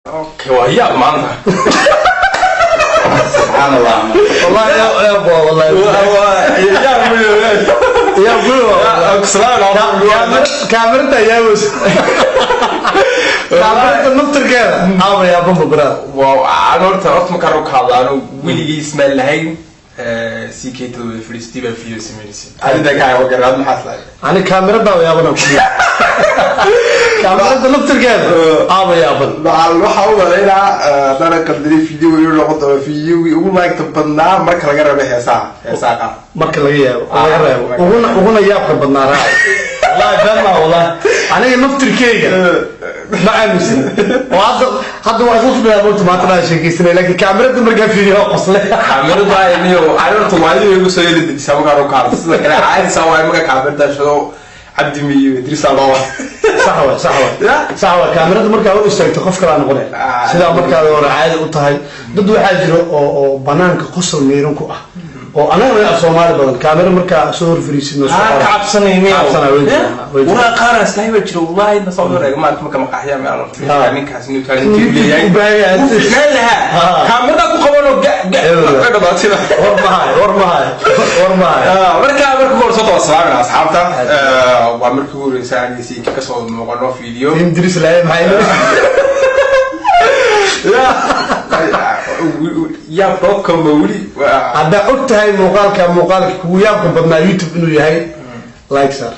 Okay, waa yaab maanta. Subxaan Allah. Wallahi yaab wallahi. Yaab. Yaab kaamirada yaabos, kaamirada naftirkeeda aaba yaabanba baraad. Waa horta markaan ka hadla, anu weligay ismaan lahayn CK tada fadhiistay baa video sameynaysa adida kaa wagaraad, maxaad lahayd? Ani kaamirada yaabana, kaamirada naftirkeeda aaba yaaban. Waxaa u malaynaa haddana qadari video inuu noqon doono videogii ugu laagta badnaa marka laga rabo heesaha qaar. Marka laga yaabo, laga reebo, uguna yaabka badnaa raaci. Wallahi been maa, wallahi aniga naftirkeyga ma aaminsan oo hadda waa isla fadhiyaa moogta, maanta dhaa sheekeysanay, laakiin kaamirada markaa fiiriyo waa qosle. Kaamirada niyo ani horta waadida igu soo yeli dejisaa markaan u kaado. Sida kale caadi saa waay marka kaamirada shado, Cabdi miyo Idriisa loo. Sax wa, sax wa. Sax wa, kaamirada markaa u istaagto qof kalaa noqonaya. Sidaa markaad hore caadi u tahay, dad waxaa jiro oo banaanka qosol miiran ku ah oo anaga af Soomaali badan kaamira markaa soo hor fariisidno. Ka cabsanay. Ka cabsanay, way jiraan, way jiraan. Waraa qaar islahay baa jiro wallahi, na soo wareega maanta marka maqaxya meel ninkaas inuu talent leeyahay. U baahan yahay. Wuu fiicnaan lahaa kaamirada ku qabanoo ga ga ka dhamaatida. War mahay, war mahay, war mahay. Marka hore soo salaamina asxaabta. Waa markii ugu horreysay aan CK kasoo muuqano video. Idris lahay maxay? Yaa dot com weli. Haddaa og tahay muuqaalka kugu yaabka badnaa YouTube inuu yahay, like sar.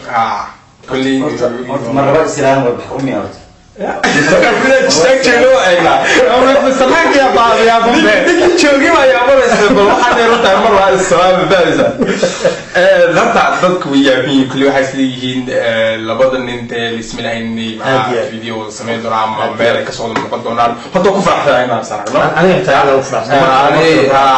Kulli. Horta marnaba islaam way bax umi horta. Istaag joogo eegnaa. Ninkii joogay baa yaabanaysa, bal waxaan yaro tahay mar waa islaam fahmaysa. Horta dadku way yaaban yihiin, kulli waxay isleeyihiin labada nin dee lismi lahayn inay Aad iyo aad. video samayn doonaan ama meel ay kasoo noqon doonaan. Horta waa ku faraxsanahay inaan saragno. Aniga xitaa aad ugu faraxsan.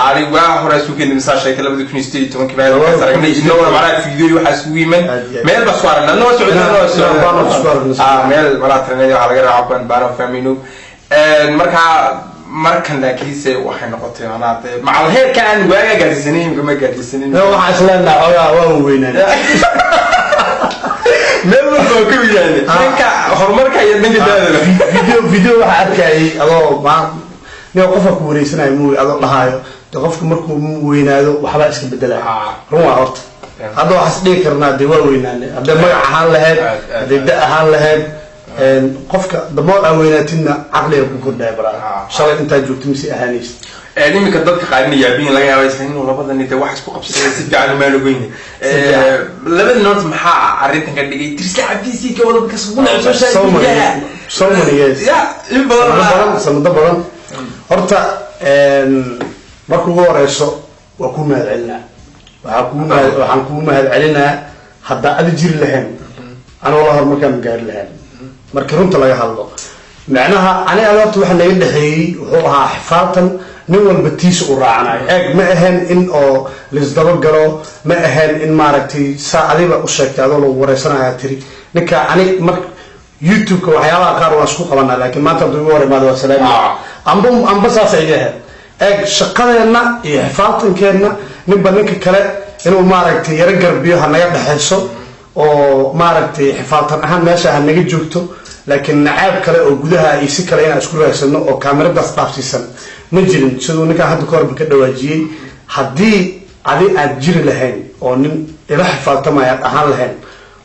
Ani waa hore isku keenay misaa sheekay 2018-kii baa markaas aragnay, inaguna macnaha video waxaa isugu yiman. Aad iyo aad. Meel baa isku aragnay, adna waa socday, adna waa socday. Baan isku aragnay. Meel malaa tarneed waxaa laga raacaa kuwan baano fahmayno. Marka markan laakiinse waxay noqotay macnaha dee macal heerka aan waaga gaarsiisanin imika ma gaarsiisanin. Waxaa isleenaha xoogaa waa weynaan. Meel walba waa ka wiyaane dhanka horumarka iyo dhanka daadaba. Video waxaa arkayay adoo ma nin qofka ku wareysanayo muuy, adoo dhahaayo de qofka markuu weynaado waxbaa iska bedelaya. Run waa horta, hadda waxaa is dhigi karnaa dee waa weynaanay, hadday magac ahaan lahayd, Aad, aad, hadday da ahaan lahayd. Qofka damoor aa weynaatidna caqliga ku kordhaya baraa. Shalay intaa joogto mise ahaanaysa. Iminka dadka qaarina yaabiin laga yaaba isla inuu labada nin dee wax isku qabsaday si fiican umaan ogeyn. Labada nin horta maxaa arrintan ka dhigay Dirisle Cabdi ka wada kasbuna social So many media? So many years. Ya in badan. Sanado badan, sanado badan. Horta marka ugu horeyso waa kuu mahad celinaa, waxaan kuu mahad celinaa haddaa adi jiri lahayn anoo la horumarkaan gaari lahayn. Marka runta laga hadlo, macnaha ani ada horta waxa naga dhexeeyey wuxuu ahaa xifaaltan, nin walba tiisa u raacanayo. Eeg, ma ahayn in oo laisdaba galo, ma ahayn in maaragtay saa adiba u sheegtay adoo lagu wareysanaya tiri ninka ani mar YouTube-ka waxyaabaha qaar waan isku qabanaa, laakiin maanta hadduu igu hor imaado waa salaami. Amba saasay iga ahayd. Eeg, shaqadeenna iyo xifaaltankeenna ninba ninka kale inuu maaragtay yaro garbiyo ha naga dhexayso oo maaragtay xifaaltan ahaan meesha ha naga joogto, laakiin nacaab kale oo gudaha iyo si kale inaan isku raagsano oo kaamiradaas dhaafsiisan ma jirin. Siduu ninkaan hadda ka horba ka dhawaajiyey, haddii adi aad jiri lahayn oo nin ila xifaaltamaya aad ahaan lahayn,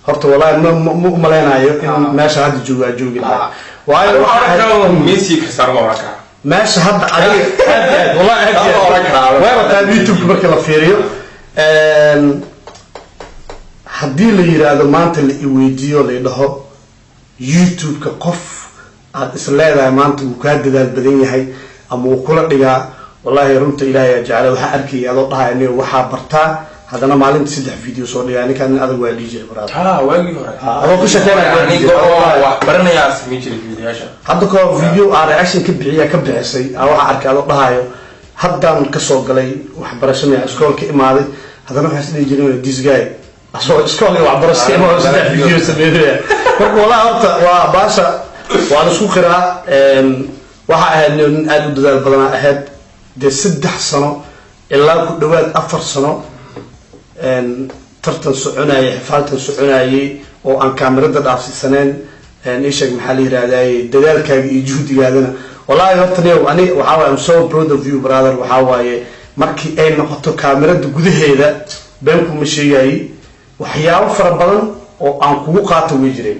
horta wallahi ma umaleynayo in meesha hadda joogo aad joogi lahaa, waayo waxa Messi, Cristiano ma oran karaa. Meesha hadda adiga aad iyo aad, wallahi aad iyo Lama oran karaa. aad way rabtaa. YouTube marka la fiiriyo, haddii la yiraahdo maanta la iweydiiyo, la dhaho YouTube-ka qof aad is leedahay maanta wuu kaa dadaal badan yahay ama wuu kula dhigaa, wallahi runta Ilaahay aa jecla. Waxaa arkayay adoo dhahaya aniga waxaa bartaa, haddana maalinta saddex video soo dhigaa, ninkaan nin adag waa dhihi jiray baraada. Ha, waagii hore. Adoo ku sheekeynaya waa dhihi Aniga jiray. oo wax baranayaa samayn jiray videoyaasha. Hadda kahor video aan reaction ka bixiya ka bixisay aa waxaa arkay adoo dhahayo haddaan kasoo galay waxbarasho, miya iskool ka imaaday, haddana waxaa is dhihi jiray this guy asagoo iskool iyo waxbarasho ka imaado saddex video sameynaya. Marka wallahi horta waa baasha waan isku qiraa, waxaa ahayd nin aada u dadaal badanaa ahayd dee 3 sano ilaa ku dhawaad 4 sano tartan soconayay, xifaaltan soconayay oo aan kaamirada dhaafsiisaneen. Ii sheeg, maxaa la yihahdaye, dadaalkaaga iyo juhdigaadana Wallahi horta niyow, ani waxaa waaye, I'm so proud of you, brother. Waxaa waaye, markii ay noqoto kaamirada gudaheeda, been kuma sheegayay, waxyaabo fara badan oo aan kugu qaato way jireen.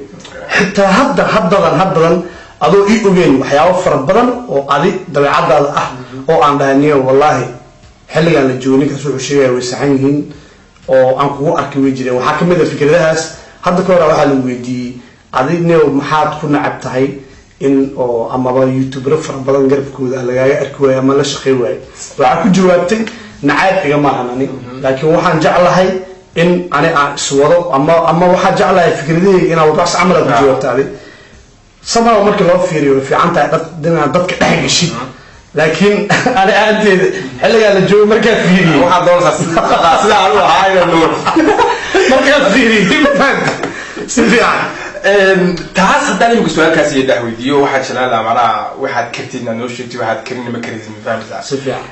Xitaa hadda haddadan adoo ii ogeyn, waxyaabo fara badan oo adi dabeecadaada ah oo aan dhahay, niyow, wallahi xilligaan la joogo ninkaas wuxuu sheegaya way saxan yihiin, oo aan kugu arkay way jireen. Waxaa kamid a fikradahaas, hadda ka hore waxaa lagu weydiiyey, adi niyow maxaad ku nacab tahay in oo amaba youtubero fara badan garabkooda lagaaga arki waayo ama la shaqey waayo? Waxaa ku jawaabtay, nacaab iga maahan ani, laakiin waxaan jeclahay in ani aan iswado ama waxaan jeclahay fikradahayga inaan wado. Wax camal aad ku jawaabta adi. Somehow markii loo fiiriyo, way fiican tahay dad inaad dadka dhex geshid, laakiin ani aanteeda xilligaa la joogo markaa fiiriyey, Waxaad doonaysaa sida aan u ahaa inaan nuur. Markaa fiiriyey, ma fahamta si fiican. Taas haddaan imika su-aalkaas iyo dhex weydiiyo, waxaad jeclaan lahaa macnaha waxaad kartid inaad noo sheegtid, waxaad karin ma karidid, ma fahmaysaa? Si fiican.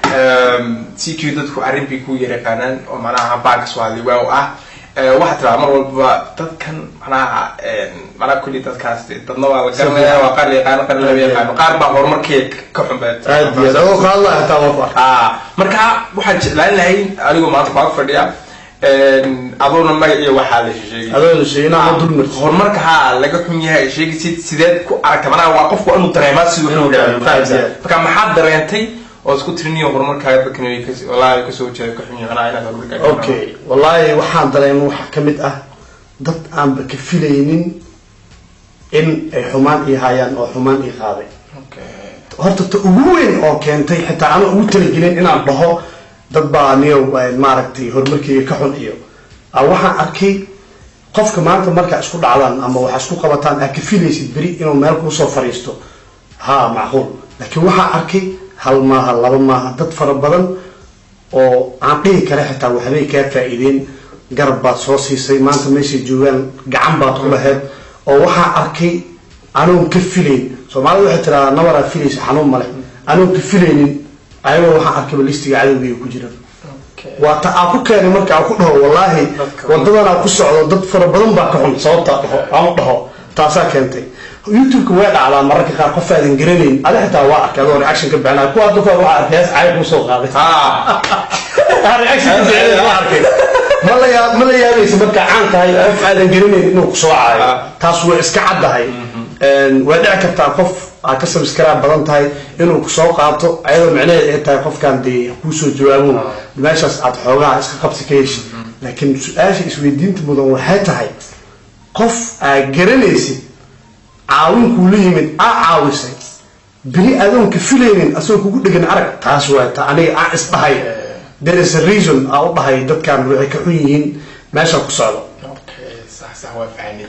CQ, dadku arrin bay ku yara yaqaanaan oo macnaha baan kasoo hadlay waa ah, waxaad tiraa mar walbaba dadkan macnaha kulli dadkaas dadna waa la garanaya, waa qaar la yaqaano, qaar lama yaqaano, qaar baa horumarkeeda ka xun baa. Aad iyo aad, adoo ka hadlaya hataa waa ku arkay. Ah, marka waxaan jeclaan lahayn anigoo maanta kuaga fadhiya, adoona magac iyo waxaa la sheegay, adoo la sheegay inaa dul martid, horumarka haa laga xun yahay sheegaysid, sideed ku aragta? Macnaha waa qofku waa inuu dareemaa siduu Inuu inuu dareemo, fahamsaa. aad iyo aad. Marka maxaad dareentay oo isku tiriniyo horumarkaaga dadkan way wallahi kasoo jeeda ka xun yahay, macnaha inaad horumarkaaga? Okay, wallahi waxaan dareemay waxaa kamid ah dad aanba ka filaynin in ay xumaan ii hayaan oo xumaan ii qaaday. Horta ta ugu weyn oo keentay, xitaa ana ugu talagelin inaan dhaho dad baa niyow maaragtay horumarkeyga ka xun iyo waxaan arkay, qofka maanta markaa isku dhacdaan ama waxaa isku qabataan aad ka filaysid beri inuu meel kuusoo fariisto, ha macquul. Laakiin waxaan arkay hal maaha, laba maaha, dad fara badan oo aan dhihi kara xitaa waxbay kaa faa'iideen, garab baad soo siisay, maanta meeshay joogaan gacan baad ku lahayd, oo waxaan arkay anoon ka filayn. Soomaalida waxay tiraahdaa, nabaraa filaysa xanuun male. Anoon ka filaynin ayagoo waxaan arkayba listiga cadowgayga ku jira. Waa ta aan ku keenay marka aan ku dhaho, wallaahi wadadan aan ku socdo dad fara badan baa ka xun. Sababtaa dhaho aan u dhaho taasaa keentay. YouTube-ka way dhacdaa mararka qaar qof aadan garanayn, adi xitaa waa arkay adoo reaction ka bixinaya. Kuwa hadda kahor waxaa arkay hees cay kuu soo qaaday, reaction ka bixinaya waa arkay. Ma la yaabaysa markaa caan tahay qof aadan garanayn inuu kusoo caayo? Taas way iska caddahay. Way dhici kartaa qof aad ka subscribe badan tahay inuu kusoo qaato, ayadoo micnaheed ay tahay qofkan dee kuusoo jawaabo, meeshaas aad xoogaha iska qabsi ka heshid. Laakiin su-aasha isweydiinta mudan waxay tahay, qof aad garanaysid caawin la yimid, aa caawisay, beri adoon ka filaynin asagoo kugu dhegan arag. Taas waa ta aniga aan isdhahay, there is a reason aan u dhahay dadkan waxay ka xun yihiin meesha ku socdo. Okay, sax, waa fahanay.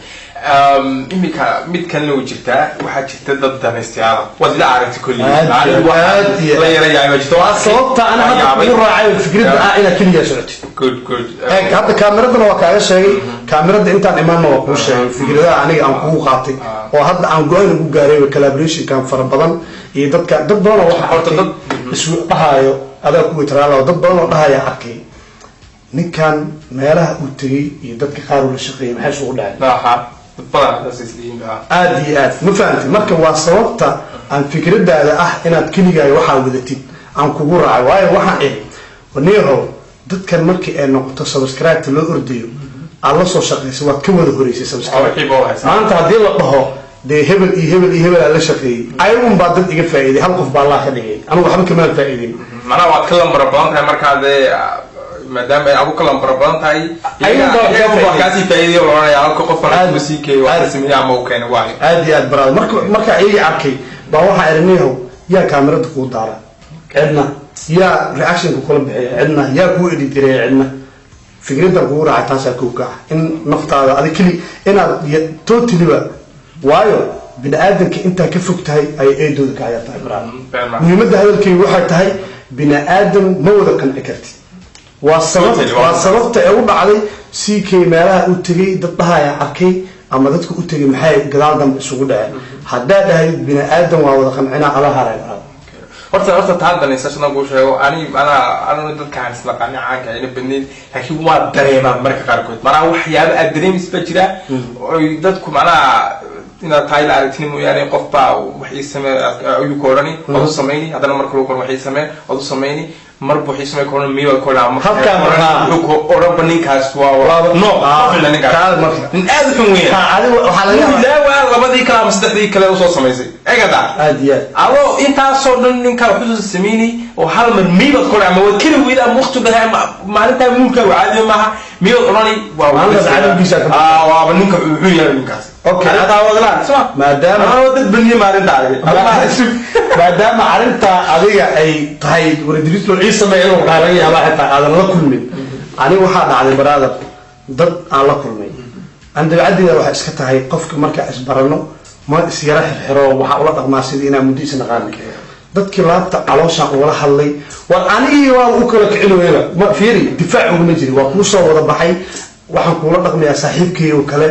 Imika mid kalena way jirtaa. Waxaa jirta dad danaystayaala, waad ila aragtay kulli. Aad iyo la yara yaabay jirta. Waa sababta ana Waa hadda yaabay. kugu raacay fikradda ah inaad keligaa socotid. Good, good. Eeg, hadda kaamiradana waa kaaga sheegay, kaamirada intaan imaanna waa kuu sheegay fikradaha aniga aan kugu qaatay oo hadda aan go-aan ugu gaaray collaborationkan fara badan iyo dadka. Dad badan oo waxaa Horta arkay isu dhahaayo adaa kuwa taraala, dad badan oo dhahaya arkay, ninkan meelaha uu tegey iyo dadka qaar uu la shaqeeyay maxay isugu dhaceen? Aha, dad badan saas islihiin. Aada iyo aad, ma fahamtid? Marka waa sababta aan fikradaada ah inaad keligaaga waxaa wadatid aan kugu raacay, waayo waxaan iri, niyahow, dadkan markii ay noqoto subscribe-ta loo ordayo, aad la soo shaqaysay, waad ka wada horeysay subscribe. Wixii baa haysaa. Maanta haddii la dhaho dee hebel iyo hebel iyo hebel aa la shaqeeyey, ayagun baa dad iga faa'iiday, hal qof baa allah ka dhigay, anigu waxba kamaan faa'iidin. Macnaha waad ka lambara badan tahay markaa dee, maadaama ay agu ka lambara badan tahay, Ayagun baa iyaga ka baa faa'iiday. kaasii faa'iiday oo oranaya halka qof Aad- kale sii keeyo wax aad- sameeyay ama uu keenay waayo. Aad iyo aad, baraad. Marka iyagii arkay baa waxaa iri, niyahow, yaa kaamirada kuu daara? Cidna. Yaa reactionka kula bixiya? Cidna. Yaa kuu edit gareeya? Cidna. Fikraddan kugu raacay taasaa kow ka ah, in naftaada adig keli inaad totally-ba, waayo bini aadamka intaa ka fog tahay ayay eedooda ka yartahay, baraad. Been ma. Muhiimadda hadalkaygu waxay tahay, bini aadam ma wada qanci kartid. Waa sabab Totally, waa sababta ee u dhacday CK meelaha u tegay dad dhahaya arkay ama dadka u tegay maxay gadaal dambe isugu dhaceen. Haddaa dhahayd bini aadam waa wada qancinaa, ala haray, baraad. Horta taa danaysa kuu sheego, ani anaa anu dadkaan isnaqaani caanka ayna badnayn, laakiin waa dareemaa marka qaarkood. Macnaha waxyaaba aad dareemaysa baa jira oy dadku macnaha Inaad tahay la aragtini mooyaane, qof baa wax ii samee ayuu ku odhani, waad u samayni. Haddana marka lagu koran wax ii samee, waad u samayni. Marba wax ii samee ku odhan, miyaad ku odhan? Halkaan markaa. Wuxuu ku odhanba ninkaas waa no Ah, ninkaas kaa marka. nin aad u xun weeyaan. Ha, adiga waxaa laga yaabaa Ilaa labadii kale ama saddexdii kale usoo samaysay egada. Aad iyo aad. Adoo intaasoo dhan ninkaa wax usoo sameynay oo hal mar miibaad ku odhan, ama waad kari weyda, ama waqti dhahay, ama maalintaa muulkaa caadi maaha, miyaad odhani waa Maalintaas cadowgiisa ka Ah, waaba ninka wuxuu yahay ninkaas. Okay. Arrintaa wadlaan soma Maadaama- dad baniye maalinta aragay. Maadaama arrintaa adiga ay tahay wardirislo ii sameeya inuu dhaha, laga yaabaa xitaa aadan la kulmin. Aniga waxaa dhacday, brother, dad aan la kulmay. An dabeecaddeeda waxay iska tahay qofka markaa isbarano ma isyara xirxiro, waxaa ula dhaqmaa sidii inaan muddo isnaqaanay. Dadkii laabta calooshaan ugala hadlay, war anigii waa u kala kicin weyba. Ma fiiri, difaac uguma jiri, waa kuu soo wada baxay. Waxaan kuula dhaqmayaa saaxiibkay oo kale.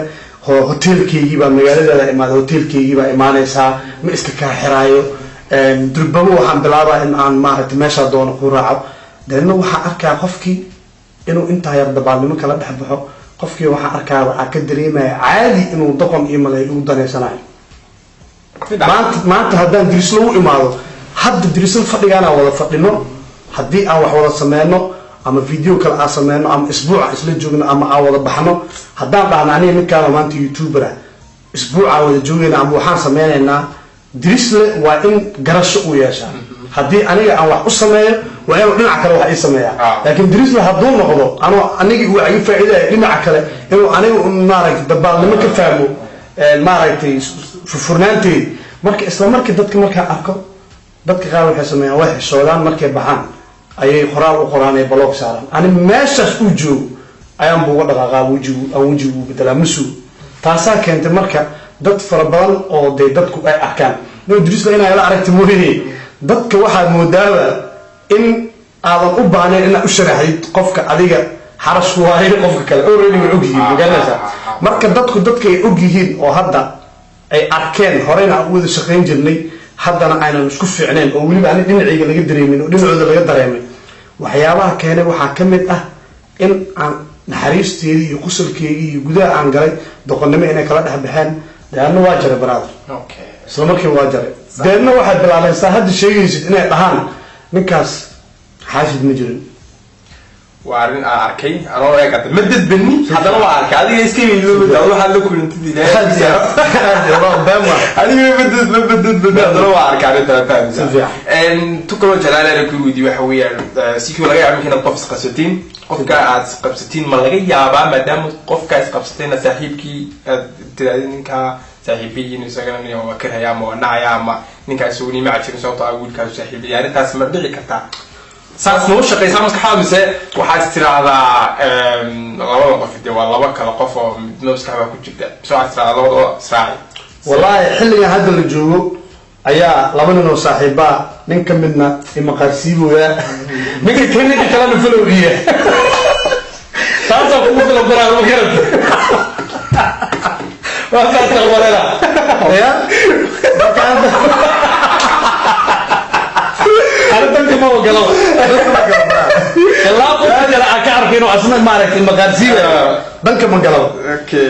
Hoteelkeygii baa magaaladaada imaaday, hoteelkeygii baa imaanaysaa, ma iska kaa xiraayo. Durbabo waxaan bilaabaa in aan maaragtay meeshaa doono ku raaco. Dabeedna waxaan arkaa qofkii inuu intaa yar dabaalnimo kala dhex baxo. Qofkii waxaan arkaa, waxaa ka dareemaya caadi inuu doqon iyo malay ugu daneysanayo. Maanta haddaan dirislo u imaado, hadda dirisla fadhigaanaan wada fadhino, haddii aan wax wada sameyno ama video kale aan sameyno ama isbuuc aan isla joogno ama aan wada baxno, haddaan dhahno aniga ninkaana maanta youtuber ah, isbuucaan wada joogayna ama waxaan sameynaynaa, dirisle waa in garasho uu yeeshaa. Haddii aniga aan wax u sameeyo, waa inuu dhinaca kale wax ii sameeyaa. Laakiin dirisle hadduu noqdo anoo anigi wax ii faa'iidaya, dhinaca kale inuu aniga maaragtay dabaalnimo ka fahmo, maaragtay furfurnaanteedi. Marka isla markii dadka markaan arko, dadka qaar waxay sameeyaan way xishoodaan, markay baxaan ayay qoraal u qoraan ay block saaraan. Ani meeshaas uu joogo ayaan buuga dhaqaaqaa, wejigu aan wejigu u bedelaa, ma sugo. Taasaa keentay marka dad fara badan oo dee dadku ay arkaan no dirisla inay la aragti mooye. Dadka waxaad moodaaba in aadan u baahnayn inaad u sharaxdid qofka adiga xarash waayo, qofka kale already way og yihiin, magaranaysaa. Marka dadku dadka ay og yihiin oo hadda ay arkeen, horeyna aan u wada shaqayn jirnay, haddana aynan isku fiicnayn, oo weliba ani dhinacayga laga dareemin oo dhinacooda laga dareemay, waxyaabaha keenay waxaa ka mid ah in aan naxariisteedii iyo qusalkeygii iyo gudaha aan galay doqonnimo inay kala dhex baxeen. Deedna waa jaray, brother. Isla markiiba waa jaray. Deedna waxay bilaabeen, saa hadda sheegaysid, inay dhahaan ninkaas xaasid ma jirin. Waa arrin aan arkay anoo eeg hadda ma dadbani, haddana waa arkay. Adiga iska iloobi, waxaad la kulantid. Adiga ma dadbani, haddana waa arkay arrinta. Si fiican. Tu kaloo jalaalaana ku weydiiy waxa weeyaan, si kii laga yaabo inaad qof isqabsatiin, qofka aad isqabsatiin, ma laga yaabaa maadaama qofka isqabsatayna saaxiibkii aad tirahdid ninkaa saaxiibayiin, isagana nin waa karhaya ama waa nacaya ama ninkaa isagu nima cajirin sababtoo ah wiilkaasu saaxiibaya? Arrintaas ma dhici kartaa? Saas ma u shaqaysaa maskaxdaada, mise waxaad is tiraahdaa labada qof dee waa laba kala qof oo midna maskax baa ku jirta, mise waxaad tiraahdaa labadaba israaci? Wallaahi xilligan hadda la joogo ayaa laba nin oo saaxiibaa, nin ka midna imaqaarsiibooya, ninka kalena falowgiya. Taasaa kugu filan baraa, ma garata? Waa taas malena ya. Marka hadda arrintanka ma ogolo ilaa qofka kale aan ka arko inuu asna maaragtay maqaarsiibaya, danka ma galaba. Okay.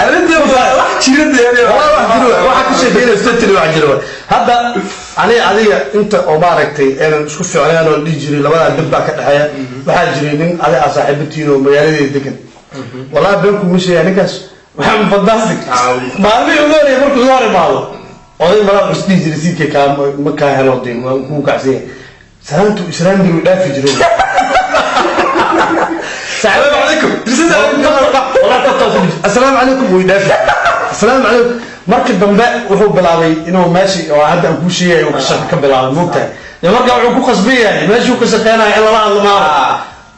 Arrinta waa wax jira dee. Wallahi wax jiro waay. Waxa ka sheekeynaysa tiri wax jiro waay. Hadda aniga adiga inta oo maaragtay aynan isku fiicneen oo dhihi jiray labadaa dib baa ka dhexeeya, waxaa jiray nin adi aa saaxiibatihiin oo magaaladeeda degan. Wallahi been kuma sheegaya, ninkaas waxaa fantastic. Maalmihii ugu horreeyay markuu soo hor imaado, oday malaa wuxuu is dhihi jiray siidkay kaa ma kaa helo dee waa kuu kacsan yahay, salaantu islaam jiru dhaafi jiray. Salaamu calaykum. Asalaamu calaykum way dhaafi, asalaamu calaykum. Markii dambe wuxuu bilaabay inuu meeshii oo hadda aan kuu sheegay uu ka shaqo ka bilaabay, moogtahay dee. Marka wuxuu ku khasban yahay meeshuu ka shaqeynaya in lala hadlo maana.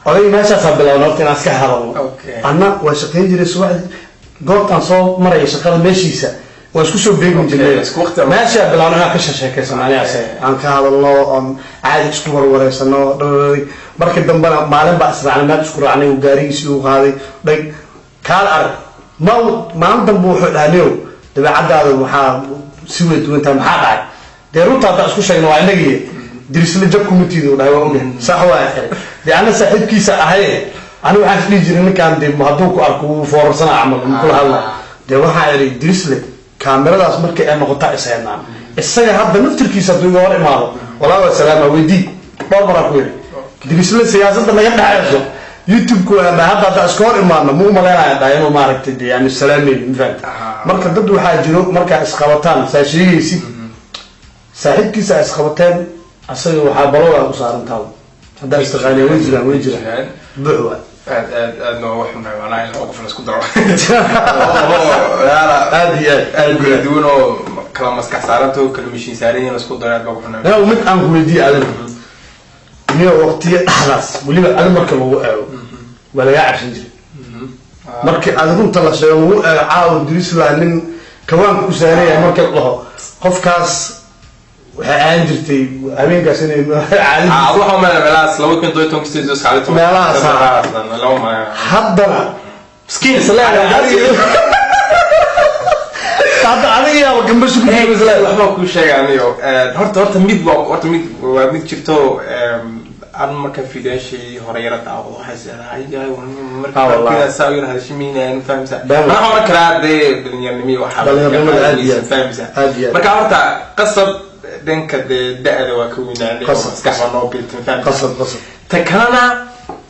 Oday meeshaasaa bilaabay horta inaan iska hadalno. Anna waa shaqeyn jiray subaxdii, goobtaan soo maraya shaqada meeshiisa waa isku soo beegmi jirnay. Isku waqti Meeshaa bilaabno inaan ka sheekeysano anigaas, aan ka hadalno oon caadi isku warwareysano dhararay. Markii dambena maalin baa israacnay, meel isku raacnay, uu gaarigiisii u qaaday dhag kaal arag ma. Maalin dambe wuxuu dhahaa, "Niyow, dabeecadaada waxaa si way duwan tahay, maxaa dhacay?" Dee runta haddaan isku sheegno waa inagii. Dirisle jab kuma tiidi, u dhahay, waa ogahay, sax waa xiray. Dee ana saaxiibkiisa ahay, ani waxaan is dhihi jiray ninkaan dee hadduu ku arko wuu foorarsanaa camal, wuu kula hadla. Dee waxaa iri, Dirisle kaamiradaas markay ay noqotaa ishaynaa. Isaga hadda naftirkiisa hadduu iga hor imaado, walaa waa salaama, weydii, dhowr maraa ku yiri Dirisle siyaasadda naga dhexayso YouTube-ku waa hadda hadda iska hor imaadno, ma u malaynaya dhahay inuu maaragtay dee yani salaameyn, ma fahamta? Marka dad waxaa jiro markaa isqabataan, saa sheegaysid, saaxiibkiisa isqabateen, asaga waxaa balowaa ku saaran tahay haddaa istaqaaniya. Way jiraan, way jiraan, buux waa. Aad aad aadna waa xunnahay, macnaha in laba qof la isku daro. Aad iyo aad, aad iyo kala aad. Duwan oo kala maskax saarantoo kala mishiin saaran yihiin la isku daro, aad baa ku xunnahay. Yaa mid aan ku weydiiye adina, miyo waqtiyo dhexdaas weliba adi marka lagu eego waa lagaa cabsan jiray, markii aad runta la sheego lagu eego caawa Dirisla nin kawaanka ku saaraya marka la dhaho qofkaas, waxay ahaan jirtay habeenkaas inay caadi. Adu waxaa umalaya meelahaas 2017, 18, 19. Meelahaas, ah. Laba malaya. Haddana miskiin. Hadda adiga yaaba gambasho ku jiro isleedahay. Waxbaa kuu sheega aniyo horta mid waa, horta mid waa mid jirto. An marka fiidayaashii hore yara daawado, waxay isleedahay Ah, wallahi. marka saa yar hadashimiinayaan, fahamsa? Been. Waxaan oran karaa dee dhalinyaranimo waxaa Dhalinyaranimada aad iyo aad. Fahamsa? Aad iyo aad. Marka horta qasab dhanka dee da-da waa ka weynaanay oo Qasab. maskax baa noo biirtay, fahamsa? Qasab, qasab. Ta kalena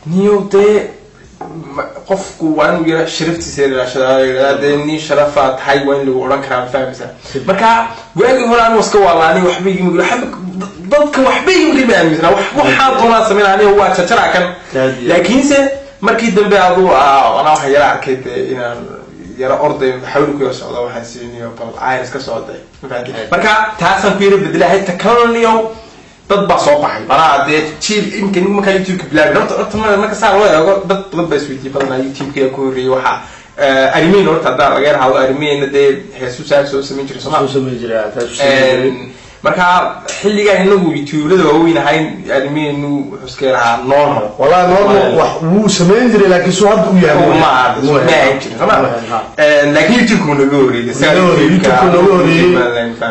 niyow dee qofku waa inuu yara sharaftiisa ilaashadaa, yidhahdaa dee nin sharafaa tahay waa in lagu odhan karaa, ma fahmaysaa? Marka waagii hore anigu iska waalaanay, waxba igama waxba dadka waxba igama ma aaminsanaa, waxaa doonaa sameyn, aniga waa jajaraa kan. Aad iyo aad. Laakiinse markii dambe aduu anaa waxaan yara arkay dee inaan yara orday, xawli ku yara socda, waxaan siiniyo bal ayris ka socday, ma fahanti? Marka taasaan ku yara bedelahay. Ta kalena niyow dad baa soo baxay, manaa dee jiil imka markaa YouTube-ka bilaabay. Horta marka saa loo eego, dad badan baa isweydiiyey badanaa YouTube-ka yaa ku horreeyey. Waxaa arrimihin horta haddaan laga yar hadlo arrimihina dee heesu saa soo samayn jiray, sooma? Soo samayn jiray, taas soo samayn jiray. Marka xilligaan inagu YouTuberada waaweyn ahayn, arrimihiinu wuxuu iska yarahaa normal. Wallahi normal wax wuu samayn jiray, laakiin suu hadda u yahay ma ma ahan jirin, sooma? Laakiin YouTube-ku naga horreeyey. Naga horreeyey, YouTube-ku naga horreeyey.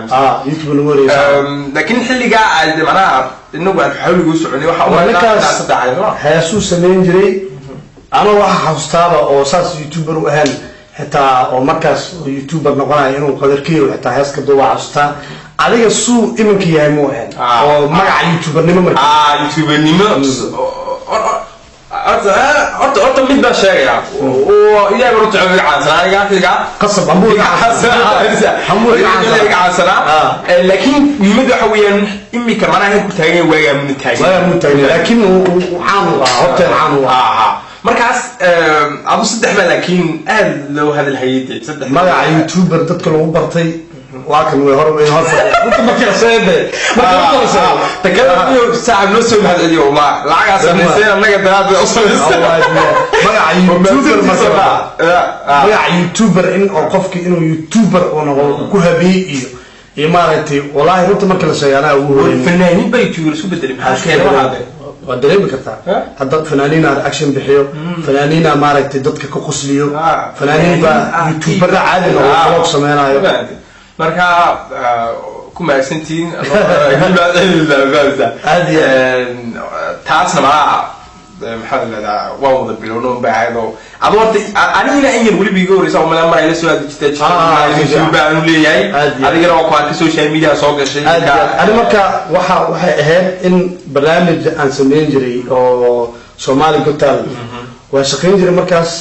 Ah, YouTube naga horreeyey. Laakiin xilligaa ay macnaha inagu aan xawliga u soconay waxa Waa ninkaas saddex. Heesuu samayn jiray, anoo waxa xasuustaaba oo saas YouTuber u ahaan xitaa oo markaas oo YouTuber noqonaya inuu qadarkiyo xitaa heeska duuba xasuustaa. Adiga suu iminka yahay muu ahayn oo magaca YouTubernimo marka. Ah, YouTubernimo horta mid baan sheegaya, ilaahay baan runta iga caansanaa aniga xilligaa. Qasab ambuu Iga caansanaa, iga caansanaa. Laakiin muhiimadda waxa weeyaan imika macnaha heer ku taagan yahay waagaa muna taagan. Waagaa muu taagnay, laakiin uu caan u ahaa horteen, caan u ahaa. Markaas adu saddex baa laakiin aad loo hadal hayay dee saddex. Magaca YouTuber dadka lagu bartay waa kan way hor way hor fadhiya markii la sheegay, markii la sheegay. Takada saaxib noo soo mahadceliyo, wallah lacagaa samayseen annaga daraad bay u samayseen. Magaca YouTuber marka, magaca YouTuber in oo qofki inuu YouTuber uu noqdo uu ku habiyey iyo maaragtay, wallahi runta marka la sheegay anaa ugu horeeyay. Fanaaniin baa YouTuber isku bedelay, maxaa keenay waxaa dee? Waad dareemi kartaa hadda fanaaniina action bixiyo, fanaaniina maaragtay dadka ka qosliyo, fanaaniin baa YouTubera caadi noqdo, vlog sameynayo. Marka ku mahadsantihiin. Aad iyo Taasna malaha maxaa la dhahdaa, waan wada bilowno un baa ahayd oo adu horta anigina in yar weliba iga horeysa oo malaa mar ayla soo aadi jirtay YouTube baanu leeyahay. Aad iyo aad. Adigana waa ku arkay social media soo gashay. Aad iyo aad. Ani marka waxay ahayd in barnaamij aan sameyn jiray oo Somali Got Talent waa shaqayn jiray markaas,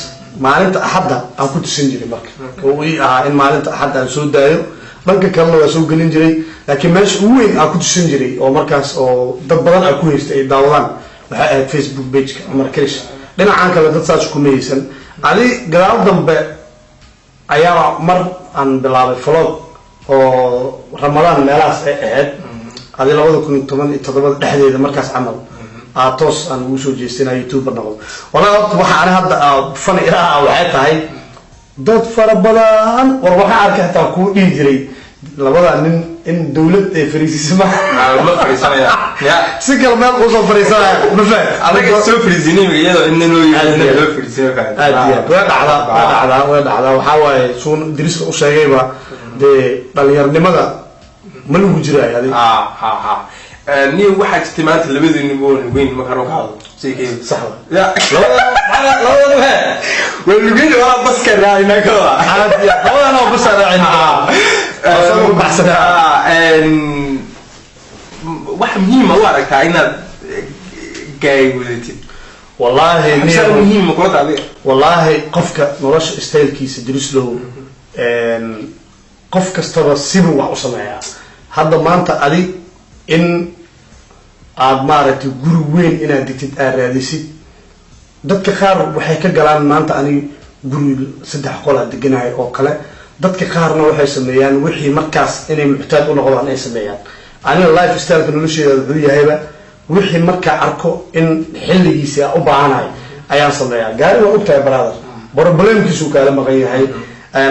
maalinta Axadda aan ku tusin jiray, marka oo ii ahaa in maalinta Axadda aan soo daayo. Dhanka kalena waa soo gelin jiray, laakiin meesha ugu weyn aan ku tusin jiray oo markaas oo dad badan aan ku haystay ay daawadaan waxay ahayd Facebook pageka Cumar Krish. Dhinacan kale dad saas kuma haysan. Adi gadaal dambe ayaa mar aan bilaabay vlog oo Ramadaan meelahaas ay ahayd, adi 2017 dhexdeeda markaas camal aa toos aan ugu soo jeestinaa YouTuber noqdo. Wallahi horta waxa ani hadda fani ilaha waxay tahay dad fara badan war waxaan arkay xitaa kuu dhihi jiray labada nin in dawlad ay fariisisma. Ma fariisanaya ya. Si kale meel usoo fariisanaya, ma faham. Adaga soo fariisinay iyadoo cidna noo Aad iyo yidhi aad. loo fariisinay. Aad iyo aad, way dhacdaa, way dhacdaa, way dhacdaa. Waxaa waaye suun diriska u sheegayba dee dhalinyaranimada ma lagu jiraayo adig. Ha ha ha. Niyo waxaa jirtay maanta labadeenu waan lugeyn markaan ka hadlo CK. Sax wa. Ya. Labadaba he. Waa lugeyn, walaa baska raacina koda. Labadana waa bas raacin. Asagoo ku baxsanaa. Wax muhiima u aragtaa inaad gaari wadatid? Wallaahi Maxaa niyo muhiim kula tahay adiga? Wallaahi qofka nolosha stylekiisa, Drislow, qof kastaba sibuu wax u sameeyaa. Hadda maanta adi in aad maaragtay guri weyn inaad degtid aad raadisid, dadka qaar waxay ka galaan maanta ani guri 3 qol aad deganahay oo kale. Dadka qaarna waxay sameeyaan wixii markaas inay muxtaaj u noqdaan ay sameeyaan. Aniga life styleka nolosheeda wuxuu yahayba wixii markaa arko in xilligiisi aan u baahanahay ayaan sameeyaa. Gaari waa ogtahay, brother, problemkiisuu kaala maqan yahay.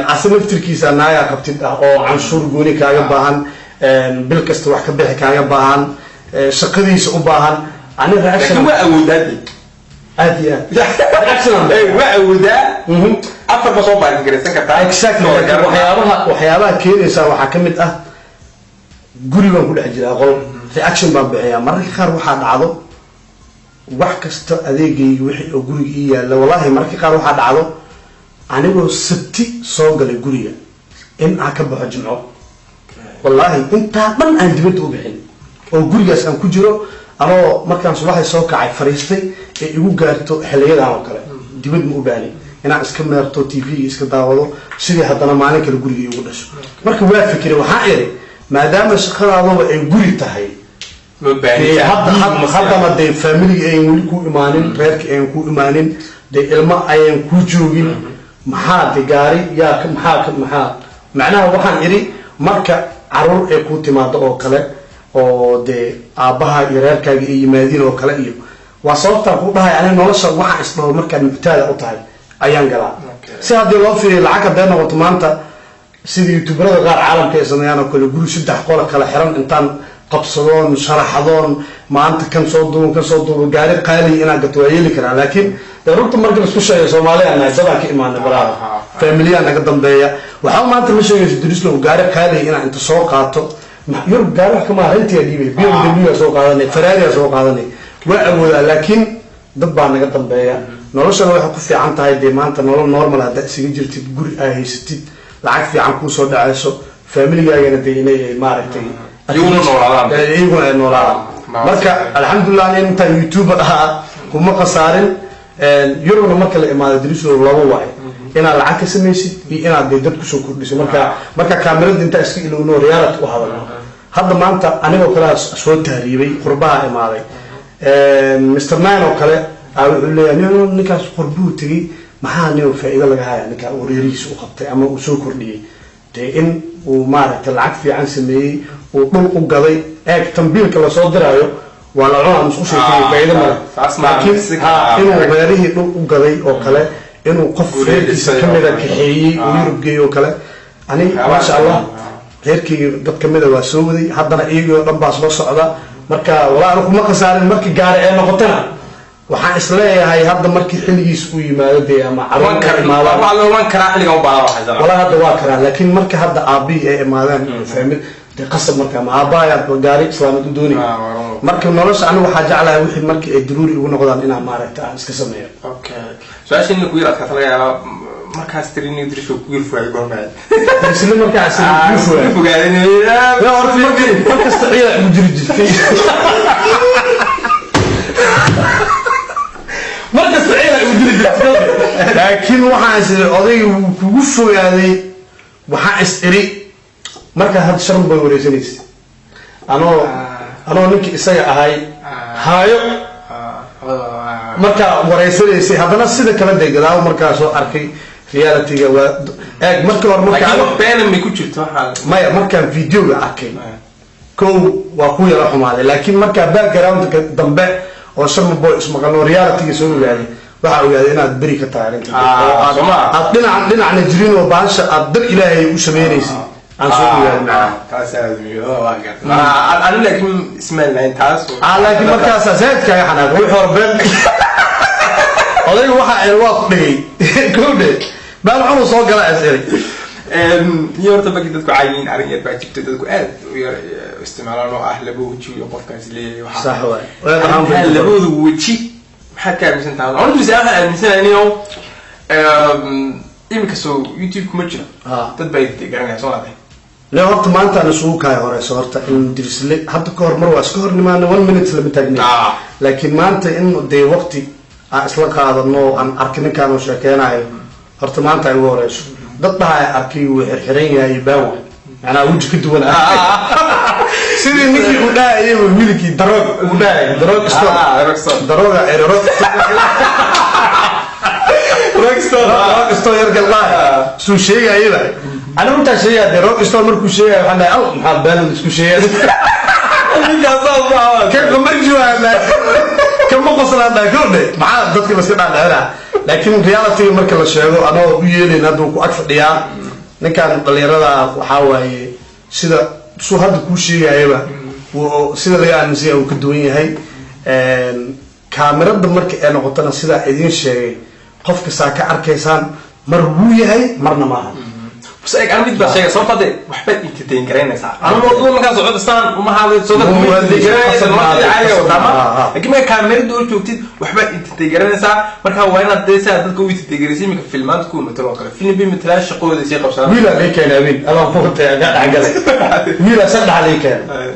Ase naftirkiisa naagaa qabtid ah oo canshuur gooni kaaga baahan, bil kasta wax ka bixi kaaga baahan, shaqadiisa u baahan. Ani reaction Laakiin waa awoodaa de. Aad iyo aad reaction aan Ee, waa awoodaa, afar ma soo baarin garaysan kartaa. Exactly. Laakiin waxyaabaha keenaysa waxaa ka mid ah guri baan ku dhex jiraa, qol, reaction baan bixiyaa. Mararka qaar waxaa dhacdo wax kasta adeegayga wixii oo guriga ii yaalla. Wallahi mararka qaar waxaa dhacdo anigoo Sabti soo galay guriga in aan ka baxo Jimco. Wallaahi intaa dhan aan dibadda u bixin oo gurigaas aan ku jiro, anoo markaan subaxay soo kacay fariistay ee igu gaarto xiliyadan oo kale, dibad ma u baani inaan iska meerto, TV iska daawado, sidii haddana maalin kale guriga igu dhasho. Marka waa fikiray, waxaan iri maadaama shaqadaaduba ay guri tahay, Ma dee baahin. Haddana dee familiga ayan weli ku imaanin, reerka ayan ku imaanin, dee ilmo ayan ku joogin, maxaa de gaari yaa maxaa maxaa macnaha? Waxaan idhi marka caruur ay ku timaado oo kale oo dee aabbaha iyo reerkaaga ay yimaadiin oo kale, iyo waa sababtaan ku dhahay aniga nolosha waxaan isdhaho markaad muctaada u tahay ayaan galaa. Si haddii loo fiiriyo lacag hadday noqoto maanta, sida youtuberada qaar caalamka ay sameeyaan oo kale, guri 3 qola kala xiran intaan qabsadoon sharaxadoon, maanta kan soo duuban, kan soo duuban, gaari qaaliya inaad gato waa yeeli karaa. Laakiin dee runta marka laisku sheegay, Soomaaliya nahay, dadaan ka imaanay baraada, familiyaa naga dambeeya. Waxaa maanta ma sheegayso, Drislow, gaari qaaliya inaan inta soo qaato Yurub gaari wax kama rentiyaa dhiibay, BMW aa soo qaadanay, Ferrari aa soo qaadanay, waa awoodaa, laakiin dad baa naga dambeeya. Noloshana waxay ku fiican tahay dee maanta nolol normal haddaa isaga jirtid, guri aa haysatid, lacag fiican kuusoo dhacayso, familigaagana dee inay maaragtay Iyaguna noolaadaan. Iyaguna ay noolaadaan. Marka alxamdulilah in intaan YouTuber ahaa kuma khasaarin. Yurubna marka la imaado, Drislow, laba waayo: inaad lacag ka samaysid iyo inaad dee dad kusoo kordhiso. Marka kaamirada intaa iska ilowno, reality u hadalno. Hadda maanta anigoo kale soo tahriibay, qurbaha imaaday, Mr Nine oo kale a wuxuu leeyahay ninkaas qurbuhu tegey, maxaa nin faa'iido laga haya ninkaa uu reerihiisa u qabtay ama uu soo kordhiyey? Dee in uu maaragtay lacag fiican sameeyey, uu dhul u gaday. Eeg, tambiilka lasoo diraayo waa la cunaa, musqushay tegey, faa'iido male. Taas ma laakiin si ha inuu reerihii dhul u gaday oo kale, inuu qof Guryo reerkiisa dhisay kamida oo kale. kaxeeyey uu Yurub geeyey oo kale. Ani maasha Allah reerkayga dad kamida waa soo waday, haddana iyagoo dhan baa soo socda. Marka walaa anu kuma khasaarin. Markii gaari ee noqotana waxaan isleeyahay hadda markii xilligiis uu yimaado dee ama waan caruur ay imaadaan. Waan karaa xilligan u baahan waxay Walaa hadda waa karaa, laakiin marka hadda aabihii ay imaadaan iyo family dee qasab marka ama aabbahayaad gaari islaamad u doonay. Ah, waa run. Marka nolosha anigu waxaa jeclahay wixii markii ay daruuri igu noqdaan inaan maaragta aan iska sameeyo. Okay, su-aasha in ku yar adkaata laga yaabaa. Markaas tiri nin Drisho ku yar fogaaday goormaa? Isla markaas ku fogaay. Fogaaday. Ya horta markasta ciidan ugu jiri jirtay, markasta ciidan ugu jiri jirtay, laakiin waxaan is iri odayga wuu kugu fogaaday. Waxaan is iri markaa hadda sharm bay wareysanaysa anoo ninkii isaga ahay haayo markaa wareysanaysay. Haddana sida kala dee gadaawo markaa soo arkay realityga waa eeg markii hore markaa Laakiin wax beena may ku jirto waxaa? Maya, markaan videoga arkay kow waa ku yara xumaaday, laakiin markaa backgroundka dambe oo Sharma Boy ismaqalno, realityga soo ogaaday, waxaa ogaaday inaad beri ka tahay arrinta Ah, oo aad soo ma? aad dhinac dhinacna jirin oo baasha aad dar Ilaahay u sameynaysid aan soo ogaaday macnaha. Taas aad muhiim waa gartay. Anu laakiin ismaan lahayn taas. Ah, laakiin markaasaa zaid kaaga xanaaqay. Wixii hore been odayga waxa ay waa ku dhigay kowdhe baan cunu soo gala is iri. Iyo horta markii dadku caayiin, arrin yar baa jirta dadku aad u yar isticmaalaan oo ah laba weji iyo qofkaas leeyahay waxa. Sax waay. Arrintaa labada weji maxaad ka aaminsan tahay? Horta mise waxaan aaminsanahay inuu iminka soo YouTube kuma jiro. Dad baa garanaya soo maaday. Le horta maanta aan isugu kaay horeyso, horta in Dirisle hadda ka hor mar waa iska hor nimaana, one minute lama taagnay, laakiin maanta in dee waqti aan isla qaadano, aan arki ninkaan oo sheekeynayo, horta maanta ay ugu horeyso. Dad dhahay arkay, wuu xirxiran yahay, baan waay, macnaha weji ka duwan ah, sidii ninkii uu dhahayay, wiilkii daroog uu dhahayay, daroog store. Rockstar. Darooga ere rock. Rockstar. Rock store yarka dhahay suu sheegayaba, anigu intaa sheegaya dee, rock store markuu sheegaya waxaan dhahay, "Aw, maxaa been isku sheegaya?" Kan qamarji waa kama qoslaan dhahay kowdhe, maxaa dadka la iska dhaadhicinaa? Laakiin reality marka la sheego, anagoo u yeelayn, hadda wuu ku ag fadhiyaa ninkan dhalinyarada. Waxaa waaye sida suu hadda kuu sheegayaba, sida laga aaminsan yahay uu ka duwan yahay. Kaamirada marka ay noqotona, sidaa idiin sheegay, qofka saa ka arkaysaan mar wuu yahay, marna maaha. Bas eeg, anigu mid baa sheegay, sababta hadde waxbaad entertain garaynaysaa. Anigu wadada markaa socod istaan uma hadlayso, dadku ma entertain garaynaysa, nolosha caadiga wataa ma, laakiin marka kaamirada oo joogtid waxbaad entertain garanaysaa. Marka waa inaad dee saa dadka u entertain garaysa. Iminka filmaanta kuwa matalo oo kale, film bay matalaan, shaqadooda sii qabsadaan. Wiilaa lii keenay habeen adaan kuhortay aga dhexgalay, wiilaa saddex lii keenay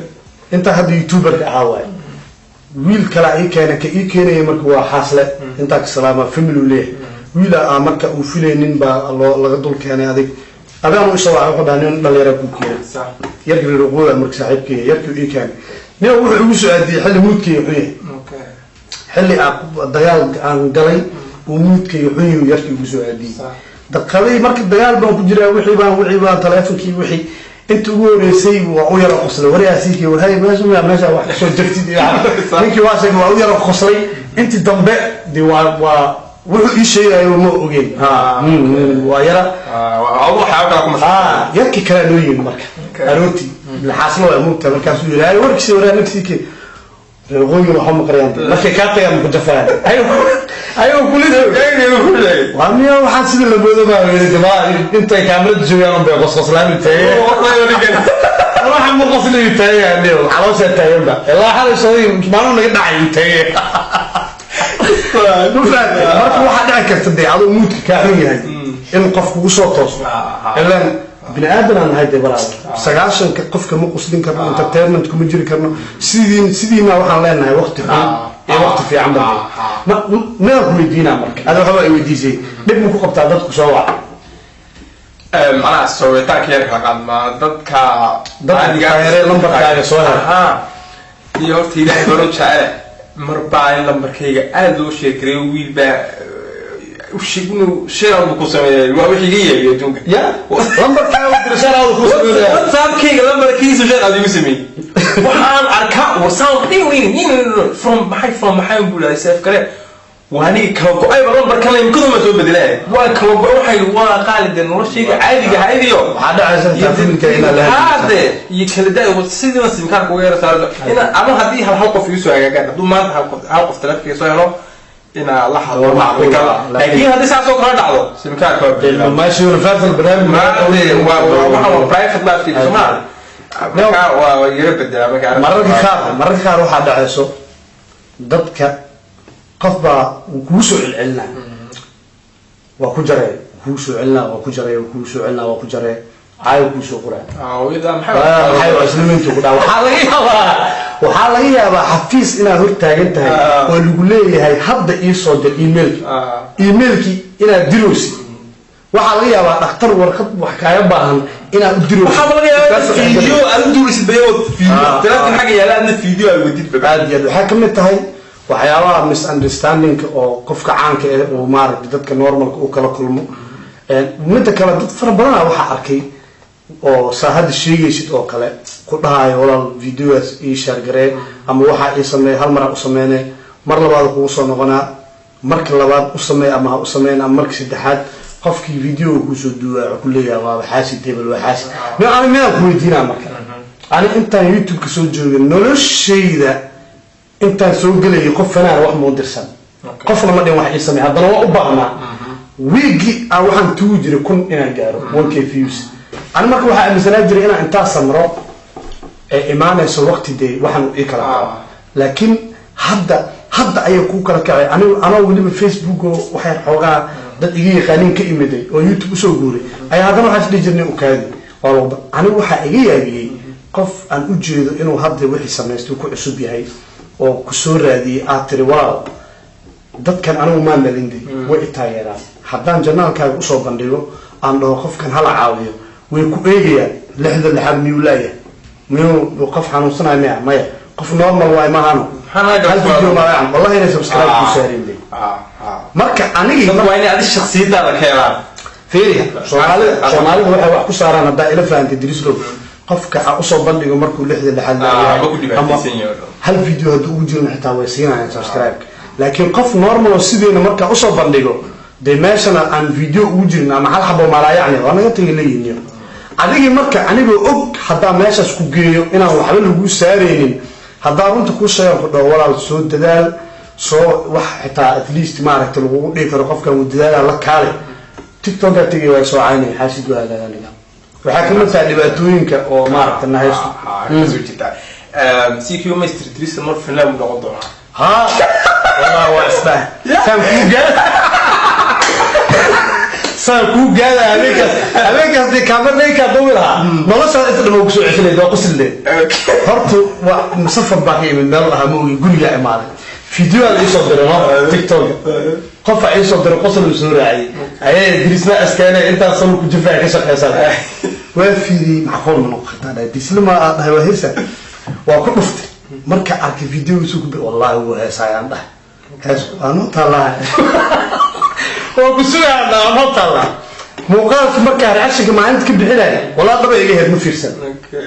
intaa hadda youtuberka ahaa waaye. Wiil kalaa ii keenay, ka ii keenaya marka waa xaasle, intaa ka salaama, family uu leeyahay. Wiila aa marka uu filaynin baa loo laga dul keenay. Adig adaan u isoo wuxuu dhahay, nin dhalinyara kuu keenay, yarkii reer waqooyi marka saaxiibkay yarkii ii keenay. Nin wuxuu igu soo aadiyey xilli moodkayga xun yahay, xilli aan dagaal aan galay uu moodkayga xun yahay yarkii igu soo aadiyey. Daqiiqadii marka dagaal baan ku jiraa, wixii baan taleefonkii, wixii inta ugu horeysay waa u yara qoslay, waryaasiikii, warhay, meesha meesha wax kasoo jirtid iyo ninkii waa sheegay, waa u yara qoslay. Intii dambe de waa wuxuu ii sheegayo ma ogeyn. Ha, waa yara. Waxyaaba kala ku mashquul. Ha, yarkii kalea noo yimi marka aroortii xaaslo waa moogta. Markaasuu yiri, "Ay, warkiisi, waraa nafsiike." Reer waqooyiguna waxba maqrayaan, markay kaa tagaan ku jafayaan ayagoo kulida waa miya. Waxaan sida la moodo baa yiri, ma intay kaamirada joogaan bay qosqoslaan taageen, waxa ma qosliyo taagan, caloosha taagan ba ilaa xalay soo maalin naga dhacay taagan. Marka waxaa dhici karta dee adoo moodka kaa xun yahay in qof kugu soo tooso, ilaan bini aadan aan nahay dee walaal. 90-ka qofka ma quslin karno, entertainment kuma jiri karno. Sidiina waxaan leenahay waqti xun iyo waqti fiican ba. Ma midaan ku weydiinaa marka, ada waxba ay weydiisay, dhib ma ku qabtaa dadku soo waca? Macnaha soo wicitaanka yar kala qaadma dadka. Dadka taageeree lambarkaaga soo hela. Aha. Iyo horta Ilaahay baro jecele, mar baa in lambarkayga aada loo sheegaray, wiil baa u sheeg inuu share buu ku sameeyay, waa wixii iga yeebiy adduunka. Ya lambarkaaga dirashadaada ku sameynaya. WhatsAppkayga lambarkiisa share aad igu sameeyey. Waxaan arkaa wasaan from maxay, from maxay buu lahay, save kale waa aniga kala go-ayba lambarkan imkadu ma soo bedelay, waa kala go-ay. Waxay waa qaali dee noloshayga caadiga ahayd iyo Waxaa dhacaysa intaa filmka inaad la haade iyo kala da sidiiba simkaarka uga yara saarto ina ama haddii hal hal qof igu soo hagaagaan, hadduu maanta hal qof taleefanka soo helo inaa la hadlo. Waa macquul. Macquul, laakiin haddii saas oo kala dhacdo simkaarka waa bedelaa. Meesha Universal barnaamij. Waa waxa waa private life Soomaa, marka waa yara bedelaa marka. Mararka qaar waxaa dhacayso dadka qof baa wuu kugu soo celcelinaa, waa ku jaree, wuu kugu soo celinaa, waa ku jaree, wuu kugu soo celinaa, waa ku jaree, caayo kuu soo qoraa. Hooyada. Maxay maxay? Islamiintu ku dhaha, waxaa laga yaabaa xafiis inaad hor taagan tahay oo lagu leeyahay, "Hadda ii soo dir emailki." Emailkii inaad diraysid, waxaa laga yaabaa dhakhtar warqad wax kaaga baahan inaad u diraysid. Waxaa laga yaabaa video aad u duulaysid bayood video telefoon xagga yaala, aadna video aad wadid ba. Aad iyo aad waxaa kamid tahay waxyaabaha misunderstandingka oo qofka caanka eh uu maaragtay dadka normalka uu kala kulmo. Midda kale, dad fara badana waxaa arkay oo saa hadda sheegaysid oo kale ku dhahayo, "Walaal, videogaas ii share garee," ama waxaa ii sameey. Hal mar u sameyne, mar labaad kugu soo noqonaa, marka labaad u sameey ama ha u sameyn, ama marka saddexaad qofkii videoga kuusoo duuba wuxuu ku leeyahay, "Waaba xaasid hebel, waa xaasid." Ani midaan ku weydiinaa marka, ani intaan YouTube-ka soo joogay, noloshayda intaan soo gelayay, qof fanaan wax muu dirsan, qofna ma dhin wax ii sameey. Haddana waa u baahnaa. Wiigi aan waxaan tuugi jiray 1000 inaan gaaro, 1K views. Ani marka waxaa aaminsanaa jiray inaan intaa samro ee imaanayso waqti dee waxaan ii kala kaco. Laakiin hadda ayay kuu kala kacay. Anigu anoo weliba Facebook oo waxay xoogaa dad iga yaqaaniin ka imiday oo YouTube usoo guuray ayaa haddana waxaan isdhihi jirnay ukaadi waa lagu. Anigu waxaa iga yaabiyey qof aan u jeedo inuu hadda wixii samaystay ku cusub yahay oo ku soo raadiyey, aad tiri: "Walaal, dadkan anigu maan dhalinde, way i taageeraan. Haddaan channelkaaga usoo bandhigo, aan dhaho qofkan hala caawiyo, way ku eegayaan. Lixda lixaad miyuu laayahay? Miyuu qof xanuunsanaya? Maya, maya, qof normal waay maahano." Hal video ma wallahi inay subscribe ku saarin de. Marka anigii Dadku waa inay adi shakhsiyadaada ka helaan. Fiiri, Soomaalida waxay wax ku saaraan, haddaa ila fahantay Drislow, qofka ha usoo bandhigo markuu lixda lixaad Ah, ma ku ama dhibaataysan yahay. Hal video hadduu ugu jirin xitaa way siinayaan subscribe. Laakiin qof normal oo sideena markaa usoo bandhigo dee, meeshana aan video ugu jirin ama hal xabo malaayacni, waa naga tagay leeyihin adigii. Marka anigoo og haddaa meeshaas ku geeyo inaan waxba lagu saaraynin, haddaa runta kuu sheegan, ku dhaho: "Walaal, soo dadaal, soo wax xitaa at least maaragta lagugu dhihi karo qofkan wuu dadaala, la kaale." TikTokaa tegay, waa soo caynaya, xaasid waa aniga. Waxaa kamid tahay dhibaatooyinka oo maaragta na haysto. Kasoo jirta CQ Master Idris mar Finland buu noqon doonaa. Ha, wallah waa isbah saan kuu gaada, saan kuu gaada. Habeenkaas dee kaamarnaykaa duwi lahaa, noloshaada inta dhama kusoo ceshanayda waa qoslileed. Horta waa safar baa ka imid, meel lahaa ma ogi, gurigaa imaaday, videoa la iisoo diray, no, TikTok qofa iisoo diray, qosol uu soo raaciyey ayay Idrisna askeenay intaas sano ku jifaa ka shaqeysan. Waa fiiriyey, macquul ma noqon kartaa? Dhahay Disla ma aad dhahay waa heesa, waa ku dhuftay. Marka arkay videogiisu ku, wallahi wuu heesaayaan dhahay, hees waa noo taallaa, waa ku sugaa, waa noo taallaa. Muuqaalki markaa reactionka maalinta ka bixinaya, walaa dhaba iga heed, ma fiirsan,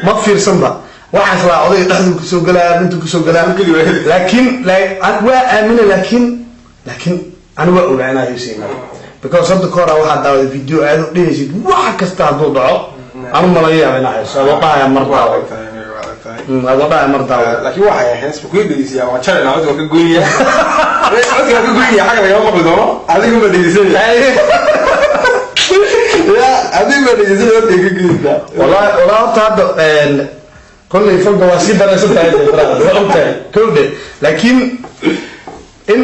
ma fiirsanba. Waxaan islaa odayga dhexduu kasoo galaa, intuu kasoo galaa, laakiin waa aamina. Laakiin ani waa ogaa inaa heesayna, because hadda ka hora waxaa daawaday video aad u dhehaysid wax kasta hadduu dhaco anu malaga yaaba inaa hayso, adoo dhahaya mar daawo, adoo dhahaya mar daawo. Laakiin waxay hees ku dhegeysiyaa, waa channel codka ka goynaya, codka ka goynaya, xagga lagama maqli doono. Adigu ma dhegeysanaya ya, adigu ma dhegeysanaya, codka ka goynaysaa. Wallahi horta hadda kolley fanka waa sii daraysan tahay dee, brother, waa ogtahay kowde. Laakiin in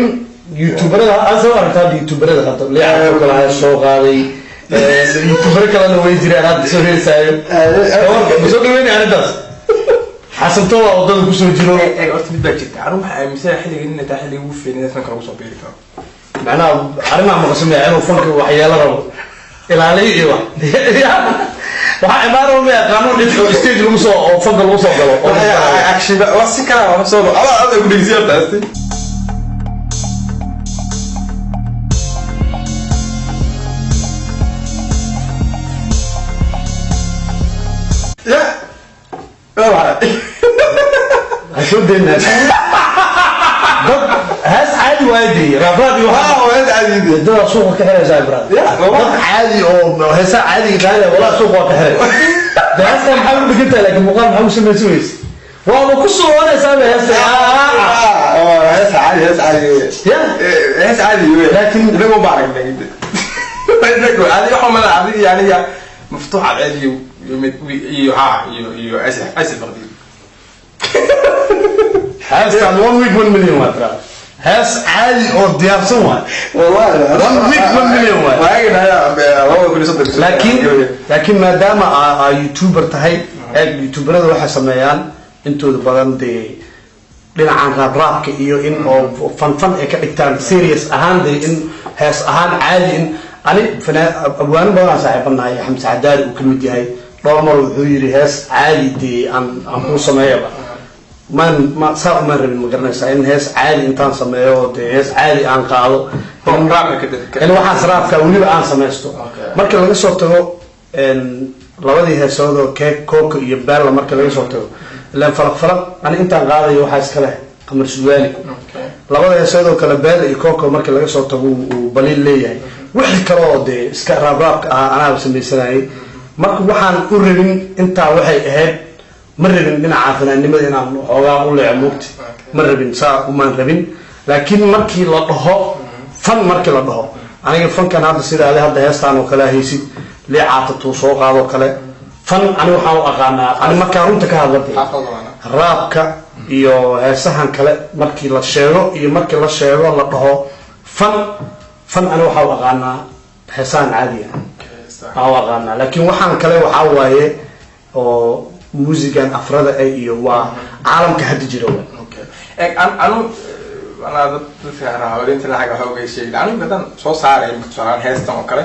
youtuberada aan soo aragta hadda, youtuberada hadda liica kale ayaa soo qaaday, youtubero kalena way jiraan hadda soo heesaayo. Ma soo dhaweynaya arrintaas? Xasanto waa wadada kusoo jiro. Eeg, horta mid baa jirta. Anigu waxaa aaminsanahay xilligan inay tahay xilliga ugu fiicnay fanka lagu soo biiri karo. Macnaha arrimaha maqasumaya inuu fanka waxyeelo rabo ilaaliyo iyo wax waxaa imaan ma qaanuun dhinac oo stage lagu soo oo fanka lagu soo galo oo Action waa si kala waa soo ada ada ku dhegeysiyaa taasi. Ya, waa maxay? Ha soo deynaa dad hees caadi waay dee, raabraab iyo waa waxa waa caadi. Dada suuqa ka xiraysaa, brother. Ya, dad caadi oo heesa caadiga qaadaya, walaa suuqa waa ka xiray de. Heestan maxaa u dhigan tahay? Laakiin muuqaal maxaa u samaysan weyse? Waaba ku soconaysaa ba heesta. Hees caadi, hees caadi. Ya. Hees caadi wey. Laakiin- Inagu ma aragnay, inagu adi waxa mala adiga iyo aniga maftuux cadceed iyo iyo mid iyo ha iyo asif asif qadiim. Heestan one week 1 million waa, brother. Hees caadi oo diyaarsan waay. Wallahi One week, 1 million waay. Waagana 2030. Laakiin maadaama aa youtuber tahay, eeg, youtuberada waxay sameeyaan intooda badan dee dhinacan raabraabka iyo in oo fanfan ay ka dhigtaan, serious ahaan dee in hees ahaan caadi in ani abwaano badanaa saaxiibanahay, Xamse Xadaari uu ka mid yahay, dhowr mar wuxuu yidhi: "Hees caadi dee aan kuu sameeyaba." Maan ma saa umaan rabin, ma garanaysaa, in hees caadi intaan sameeyo oo dee hees caadi aan qaado Raabka in waxaas raabka weliba aan samaysto. Marka laga soo tago labadii heesood oo keek kooka iyo bella, marka laga soo tago, ilaan Falaq Falaq ani intaan qaadayo waxaa iska leh Qamar Sugaani. Labada heesood oo kale, bella iyo coco, marka laga soo tago uu baliil leeyahay, wixii kale oo dee iska raabraabka ahaa anaaba samaysanayay. Marka waxaan u rabin intaa waxay ahayd, ma rabin dhinaca fanaannimada inaan xoogaa u leeco mugti, ma rabin, saa umaan rabin. Laakiin markii la dhaho fan, markii la dhaho Aniga fankan hadda sida adi hadda heestaan oo kale haysid, liicaata tuu soo qaadoo kale, fan ani waxaan u aqaanaa, ani markaa runta ka hadla dee, rapka iyo heesahan kale markii la sheego iyo markii la sheego la dhaho fan, fan ani waxaa u aqaanaa heesahan caadiga waxaa u aqaanaa. Laakiin waxaan kale waxaa waaye oo muusigan afrada ah iyo waa caalamka hadda jira waay. Okay. Anu anaa dad dadka raawlinta lacag waxa uga sheegay, anu badan soo saaray imika tusaalaan heestan oo kale.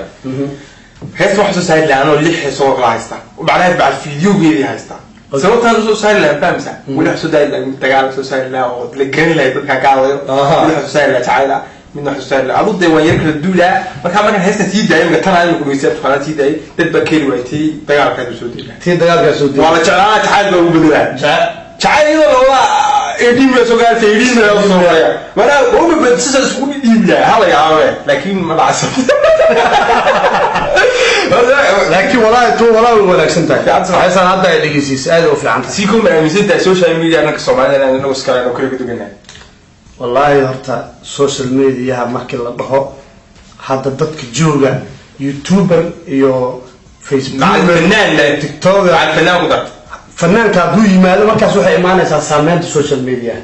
Heestan waxaa soo saari lahaa anoo lix hees oo kala haysta, macnaheed bacad videogeedii haysta. Sababtaan usoo saari lahaa fahamsa, weli waxaa soo saari lahaa mid dagaal soo saari lahaa oo la gani lahay dadkaan ka hadlayo. Weli waxaa soo saari lahaa jacayl ah, midna waxaa soo saari lahaa adu dee waan yar kala duulaa. Markaa markaan heestan sii daayay imika, tan aan kudhegeysta tusaale sii daayay, dad baa keeni waayay tii dagaalkaad soo dayi lahaa. Tii dagaalkaa soo Waa la jeclaa, jacayl baa ugu bedelaa. Jacayl iyadoo loola 18 baa soo gaartay, 18 baa soo maraya, mana uma bad sida isku dhiibla hala yaabe, laakiin ma dhacsan. Laakiin walaahi tuu walaa way wanaagsan tahay. Fiican tahay. Heesaan hadda ay dhegeysiisay aad u fiican tahay. Sii kuma aaminsan tahay social media anaka Soomaalida inaan inagu iskale inuu kala guduganahay? Wallaahi horta social mediaha markii la dhaho hadda dadka jooga, YouTuber iyo Facebook, Macal fanaan le. TikToker. Macal fanaan ku dar. Fanaanka hadduu yimaado markaas waxay imaanaysaa saameynta social media.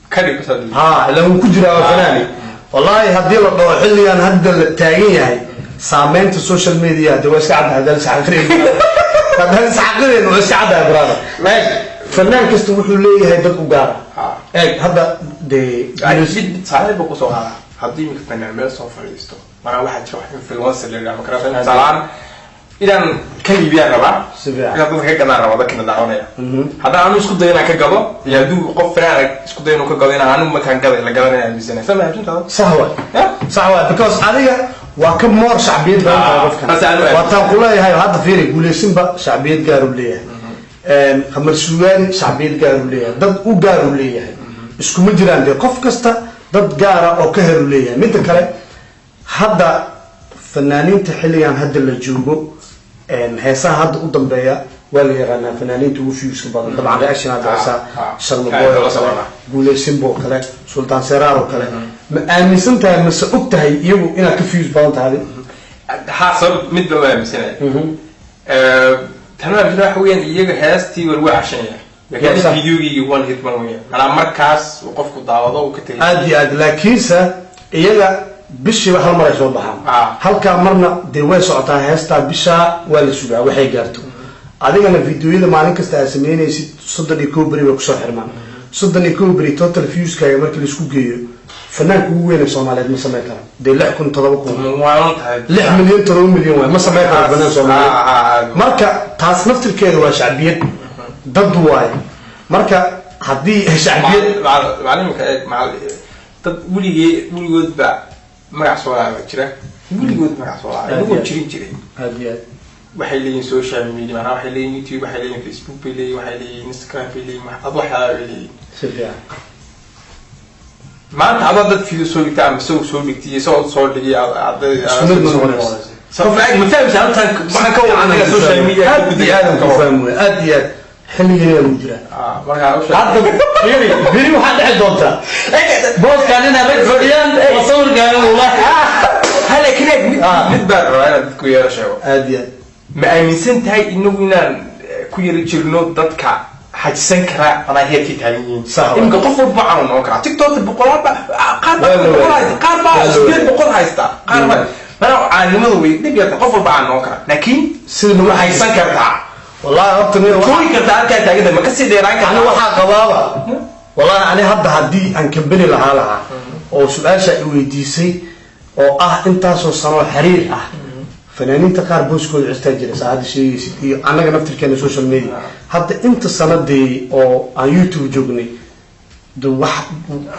Ka dhig kusaa. Ha, ila wuu ku jiraa, waa fanaani. Wallaahi haddii la dhaho xilligan hadda la taagan yahay saameynta social media, de waa iska caddahay. Haddaan isxaqirayn waa iska caddahay, brother. Eeg, fanaan kasta wuxuu leeyahay dad u gaara. Eeg hadda dee. Mid saaxiib buu kusoo qaadaa, haddii iminka fanaan meel soo fadhiisto, marka waxaa jira wax influencer la yidhaha, makarata, tusaalaan inaan ka iibiyaan rabaa, Si fiican. inaan dadka ka gadaan rabaa, dadkina daawanaya. Haddaan anu isku dayo inaan ka gado iyo hadduu qof fanaan isku dayo inuu ka gado, inaan anigu markaan gaday la gadanaya aaminsanay sama aaminsantaada. Sax waay. Ya. Sax waay, because adiga waa ka moor shacbiyad badan tahay qofkan. Taas aan u Waa taan ku leeyahay. Hadda fiiri, Guuleysinba shacbiyad gaar uu leeyahay, Qamar Suugaani shacbiyad gaar uu leeyahay, dad u gaar uu leeyahay. Iskuma jiraan dee, qof kasta dad gaara oo ka hel uu leeyahay. Midda kale, hadda fanaaniinta xilligan hadda la joogo, heesaha hadda u dambeeya waa la yaqaanaa fanaaniinta ugu viewska badan. Dabcan reaction hadda heesaha Sharma Boy oo kale, Guuleysinbo oo kale, Sultaan Seraar oo kale, ma aaminsan tahay mase og tahay iyagu inaad ka views badan tahay? Ha, sabab mid ba waa aaminsanaya. Tan waa aaminsanaya, waxa weeyaan iyaga heestii waa lagu cashanaya, laakiin videogii one hit one weeyaan, manaa markaas uu qofku daawado uu ka tegay. Aad iyo aad, laakiinse iyaga bishiiba hal mar ay soo baxaan. Halkaa marna dee way socotaa heestaa, bishaa waa la sugaa waxay gaarto. Adigana videoyada maalin kasta aad sameynaysid 31 beri way kusoo xirmaan. 31 beri total viewskaaga markii laisku geeyo, fanaanka ugu weyn ee Soomaaliyeed ma sameyn kara dee 6,000, 7,000. Waan tahay. 6 milyan, 7 milyan waay, ma sameyn karo fanaan Soomaaliyeed. Marka taas naftirkeeda waa shacbiyad dad waaye. Marka haddii shacbiyad Macalimka eeg, dad weligee weligoodba magac Soomaaliya baa jira, weligood magac Soomaaliya inagoo jirin jiray. Aad iyo aad. Waxay leeyihin social media, macnaha waxay leeyihin YouTube, waxay leeyihin Facebook bay leeyihin, waxay leeyihin Instagram bay leeyihin, ad waxyaala bay leeyihin. Si fiican. Maanta adaa dad video soo dhigta ama isagoo soo dhigtay iyo isagoo soo dhigay. Isku mid ma noqonayso. Ma fahamsa halkan waxaan ka wada anaga social media. Aad iyo aad aan ku fahmi waay, aad iyo aad. Xilligeena lagu jiraa. Markaa Hadda beri beri waxaa dhici doonta booskan inaad rag fadhiyaan oo sawirkaaga ula Ha, laakiin eeg, mid mid baan rabaa inaad dadku yeelo sheego. Aad iyo aad. Ma aaminsan tahay inagu inaan ku yara jirno dadka xajisan kara, manaa heerkay taagan yihiin? Sax waay. Iminka qof walba caan noqon karaa. TikTok boqolaal ba qaar baa Waa la 100 waayay. haysta, qaar baa Waa la 800 haysta, qaar baa manaa caannimadu way dhib yarta. Qof walba caan noqon karaa, laakiin Sida lagu ma haysan kartaa? Wallahi horta nin Joogi kartaa halkaa taaganta? Ma kasii dheeraan ani kartaa? Waxaa qabaaba wallahi ani hadda haddii aan kambani lahaa oo su-aasha i weydiisay oo ah intaasoo sanoo xiriir ah, fanaaniinta qaar booskooda cistaa jira, saa hadda sheegaysid, iyo annaga naftirkeena social media hadda inta sanadii oo aan YouTube joognay, de wax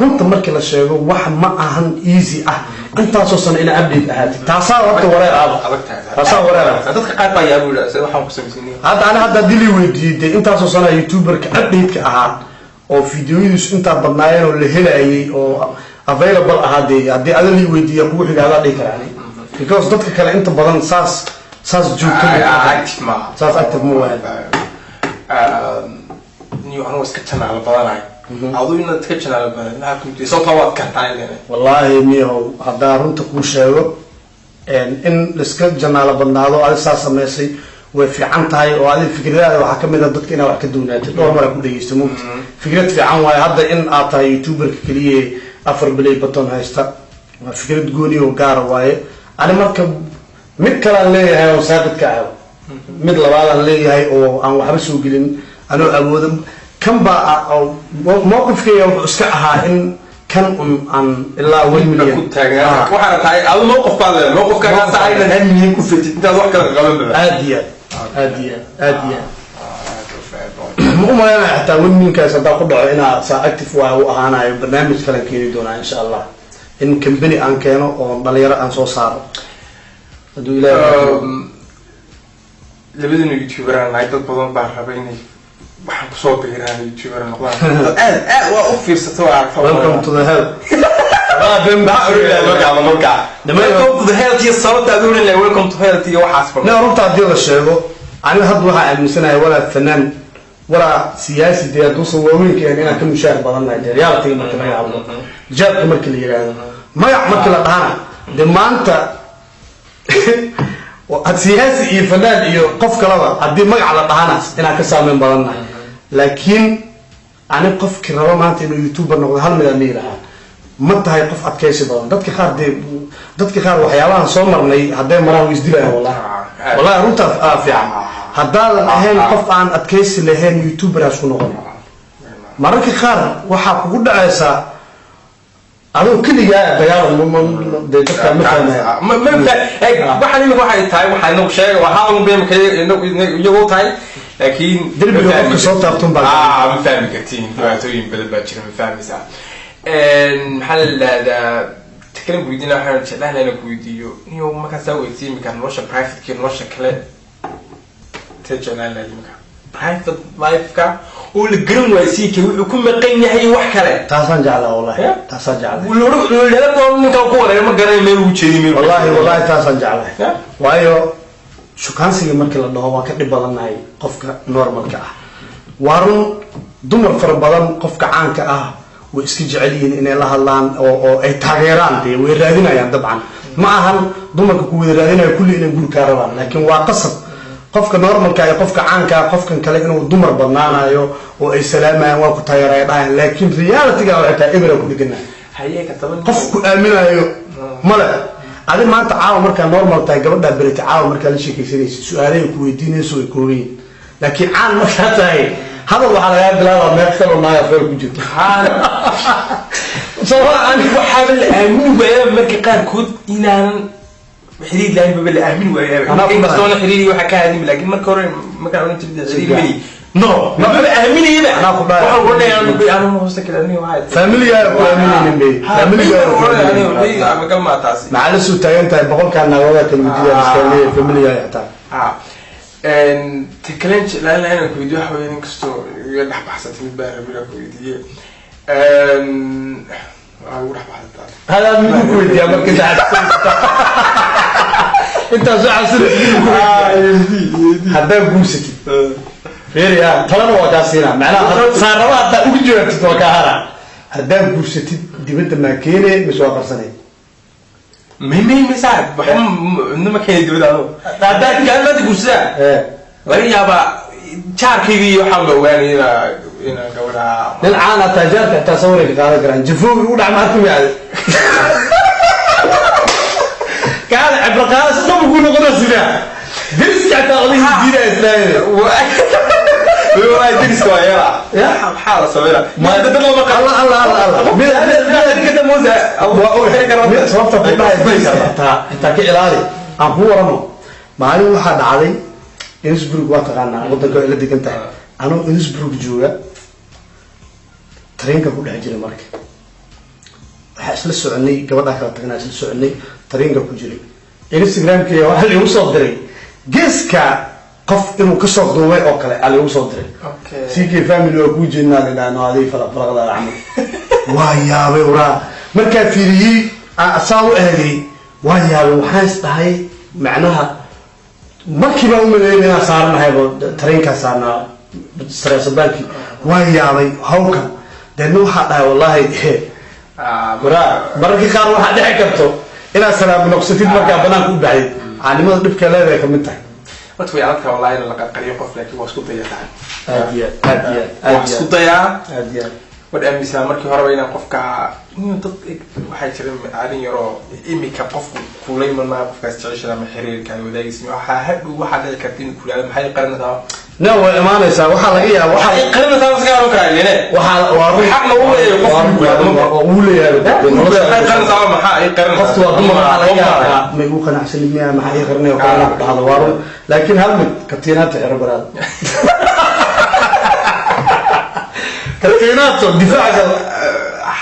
runta markii la sheego wax ma ahan easy ah intaasoo sano inaa update ahaatid. Taasaa horta wareer ah. Adag tahay. Taasaa wareer ah. Dadka qaar baa yaabu yidhaa, sida waxaan ku samaysanay. Hadda ani hadda haddii la weydiiyey dee intaasoo sana YouTuberka update-ka ahaa oo videoyadiisu intaa badnaayeen oo la helayay oo available ahaa, dee haddii ada la weydiiya kugu xiga adaa dhihi karaa ani, because dadka kale inta badan saas joogto ma aha. Active maaha. Saas active ma wahan. Niyo, anugu iska janaalo badanahay. Adu inaad ka janaalo badan maxaa ku jirta? Sababtaa waad kartaa ilaa. Wallaahi miyahow, haddaa runta kuu sheego, in laiska janaalo badnaado adi saa samaysay way fiican tahay, oo adi fikradaada waxaa kamid ah dadka inaad wax ka duwnaatid. Dhowr mar aa ku dhegeysta, mugta fikrad fiican waaye. Hadda in aad tahay youtuberka keliya 4 play button haysta waa fikrad gooni oo gaara waaye. Ani marka mid kalean leeyahay oo saaqidka ah, mid labaadaan leeyahay oo aan waxba soo gelin anoo awooda. Kan baa mowqifkayga wuxuu iska ahaa in kan un aan ilaa 1 million ku taagnaa. Waxaana tahay adu mowqif baad leedahay, mowqifkaagaa sax inaad 1 milyan ku fetid intaad wax kala qaban baba. Aad iyo aad, aad iyo aad, aad iyo aad. Ma u malaynaya xataa 1 millionkaas haddaa ku dhaco inaa saa active waa u ahaanayo. Barnaamij kalan keeni doonaa insha Allah, in company aan keeno oo dhalinyaro aan soo saaro hadduu Ilaahay. Labadina youtuber aan nahay, dad badan baa raba inay waxaan kusoo biiraan, youtuber noqdaan. Aad aad waa u fiirsato, waa aragta. Welcome to the hell. Maxaa oran lahayd markaa ama markaa welcome to the hell iyo sababta aad oran lahayd welcome to hell iyo waxaas Ne, runta haddii la sheego, aniga hadda waxaa aaminsanahay walaa fanaan walaa siyaasi dee hadduusan waaweynka ahayn inaan ka mushaar badannahay. Dee reality marka laga hadlo, jaabka marka la yidhaahdo, magac marka la dhahana, dee maanta siyaasi iyo fanaan iyo qof kaleba haddii magac la dhahana inaan ka saameyn badannahay. Laakiin ani qofkii raba maanta inuu youtuber noqdo, hal mid aan dhihi lahaa: ma tahay qof adkaysi badan? Dadka qaar dee, dadka qaar waxyaabahan soo marnay hadday maraan way isdilayaan. Wallahi, wallahi, runta aa fiican. Haddaadan ahayn qof aan adkaysi lahayn, youtuber-aas ku noqon. Mararka qaar waxaa kugu dhacaysaa adoo keligaa dagaalan. Dee dadka ma fahmaya. Waxaan imika waxay tahay, waxaa inagu sheega waa hadal unba imika iyagoo tahay, laakiin Derbiga qofka soo taabtun baa ma fahmi kartiin. Dhibaatooyin badan baa jira, ma fahmaysaa? Maxaa la yidhahdaa, kalen weydiina, waxaan jeclaan lahaa inaan ku weydiiyo niyo markaasaa weydiiyo imika nolosha private iyo nolosha kale tee jeclaan lahayd imika, private life-ka oo la garan waayo CK wuxuu ku maqan yahay wax kale. Taasaan jeclaa wallahi. Yeah? Taasaan jeclaa. Ninkan ku wareer ma garanayo meel ugu jeedi meel. Wallahi, wallahi, taasaan jeclahay. Yeah? Waayo shukaansiga markii la dhaho waan ka dhib badannahay qofka normalka ah. Waa run, dumar fara badan qofka caanka ah way iska jecel yihiin inay la hadlaan oo ay taageeraan. Dee way raadinayaan dabcan. Ma ahan dumarka ku wada raadinayo kulli inay guri kaa rabaan, laakiin waa qasab qofka normalka iyo qofka caanka ah qofkan kale inuu dumar badnaanayo oo ay salaamayaan, waa ku taageeraya dhahayan. Laakiin realityga waxay tahay ebera ku dheganahay. Haye ka toban. Qof ku aaminayo male. Adi maanta caawa markaa normal tahay, gabadhaa berita caawa markaa la sheekaysanaysid, su-aalahay ku weydiinayso way kooban yihin. Laakiin caan markaa tahay, hadal waxaa lagaa bilaabaa meel kaloo naaga feel ku jirto. Soo waxaaba la aamini waaya marka qaarkood inaanan xiriir lahayn baba la aamini waaya. Anaa ku Inkastoona xiriiri waxaa ka hadimi, laakiin marka hore markaan oran jiray xiriir mali no maba aaminayaba. Anaa ku dhahay. Waxaan oranaya anu hoosta kale aniga waxaa Familigaaga ku aaminaynin bay, familigaaga ku aaminaynin. Magalmaa taasi. Maxaa la soo taagan tahay boqolkaa naagooda kala wejida iska leeyahay familigaaga xitaa. Ta kalen jeclaan lahaa inaan ku weydiiyo waxa weeye, inkastoo iga dhex baxsatay, mid baan rabay inaan ku weydiiye, waa ugu dhex baxsataa. Hadaa mid ku weydiiyaa marka intaas waxaa sida haddaa guursatid, fiiri ah, talana waa kaa siinaa, macnaha saaraba haddaa ugu jawaabtid waa kaa hara. Haddaa guursatid, dibadda maa keene mise waa qarsanay? May, may, may, saaxib, waxba nama keeni dibadda anu haddaa kaan maanta guursadaa. Laga yaabaa jaarkayga iyo waxaan ba ogaanay inaa gabadha. Nin caan ah taa, jaarka xitaa sawiray ka qaadan karaan. Jafoogi ugu dhac maarka miyaade kaada cibro qaada si dhab ugu noqona sidaa deriska xitaa odayga diidaya islaayada. Wallahi deriska waa yeela. Ya? Maxaa la sameynaa? Dad lama Allah, Allah, Allah, Allah. Waa ogahay. Sababta ku dhahay deriska xitaa ka ilaali aan kuu waramo. Maalin waxaa dhacday Innsbruck, waa taqaanaa wadanka ay la degan tahay. Anoo Innsbruck jooga tareenka ku dhex jiray, marka waxaa isla soconay gabadhaa kala tagnaa, isla soconay tareenka ku jiray. Instagramkayga waxaa liigu soo diray geeska qof inuu kasoo duubay oo kale aa liigu soo diray. CK family waa kuu jeednaa lidhaano adig falaq falaqda camal. Waa yaabay waraa markaa fiiriyey, saa u eegay, waa yaabay. Waxaan is dhahay, macnaha markii baan umaleeyay inaan saaranahayba tareenkaa saarnaa sareesabaankii. Waa yaabay hawka. Deedna waxaa dhahay, wallahi waraa, mararka qaar waxaa dhici karto inaad salaam noqsatid markaa banaanka u baxdid. Caanimada dhibka leedahay kamid tahay. Horta way adagtahay wallahi in la qarqariyo qof, laakiin waa isku dayaa tahay. Aad iyo aad, aad iyo aad. Waa isku dayaa. Aad iyo aad. War aaminsanaa markii horeba inaan qofka, inuu dad waxaa jira arrin yaroo imika qofku kula iman maayo, qofkaas jecesha ama xiriirka ay wadaagaysa, waxaa hadhow waxaa dhici karta inuu kulaado, "Maxay qarinaysaa?" No, way imaanaysaa. Waxaa laga yaaba waxaa "Maxay qarinaysaa?" Maska oran karaa lene. Waxaa waa run. Xaqna uu leeyahay qofku Waa run, kulaado. waa uu leeyahay. "Maxay qarinaysaa? Maxaa ay qarinaysaa?" Qoftu waa dumar, waxaa laga yaabaa "Ma igu qanacsanid miya? Maxaa ii qarinaya?" oo kale inaad ku dhahdo, waa run. Laakiin hal mid, katiinaadta xiro baraad, katiinaadto difaaca.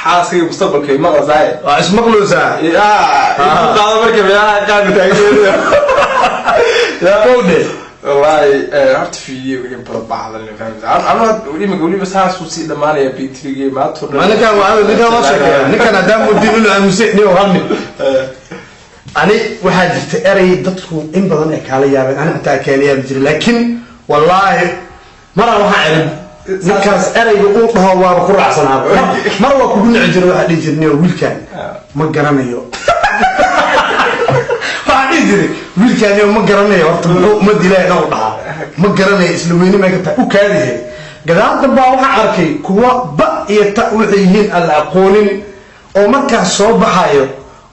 Xaaskayga mustaqbalka maqlasaaye. Waa ismaqloosaa. Igu qaado marka meelaha qaar taageerada. Kowdhe. Wallahi horta video in badan baa hadalna, fahamsa? Anu imika weliba saasuu sii dhamaanaya bitrigii maanta. Ma ninkan waa, ninkan waa sheekeeya. Ninkan haddaan moodin inuu aamusay niyo, hal mid ani waxaa jirta erey dadku in badan ay kaala yaabeen, ani xitaa kaala yaabi jiray, laakiin wallaahi maraa waxaan erin ninkaas ereyga uu dhaho waaba ku raacsanaaba. Mar waa kugu nici jiray, waxaa dhihi jiray, "Niyo, wiilkaan ma garanayo." Waxaa dhihi jiray, "Wiilkaan niyo ma garanayo." Horta muxuu ummadda Ilaahay dhan u dhahaa "ma garanayo"? Isla weyni may ka tahay u kaadiyahay. Gadaal dambaa waxaan arkay kuwa ba iyo ta waxay yihiin aan la aqoonin oo markaas soo baxayo,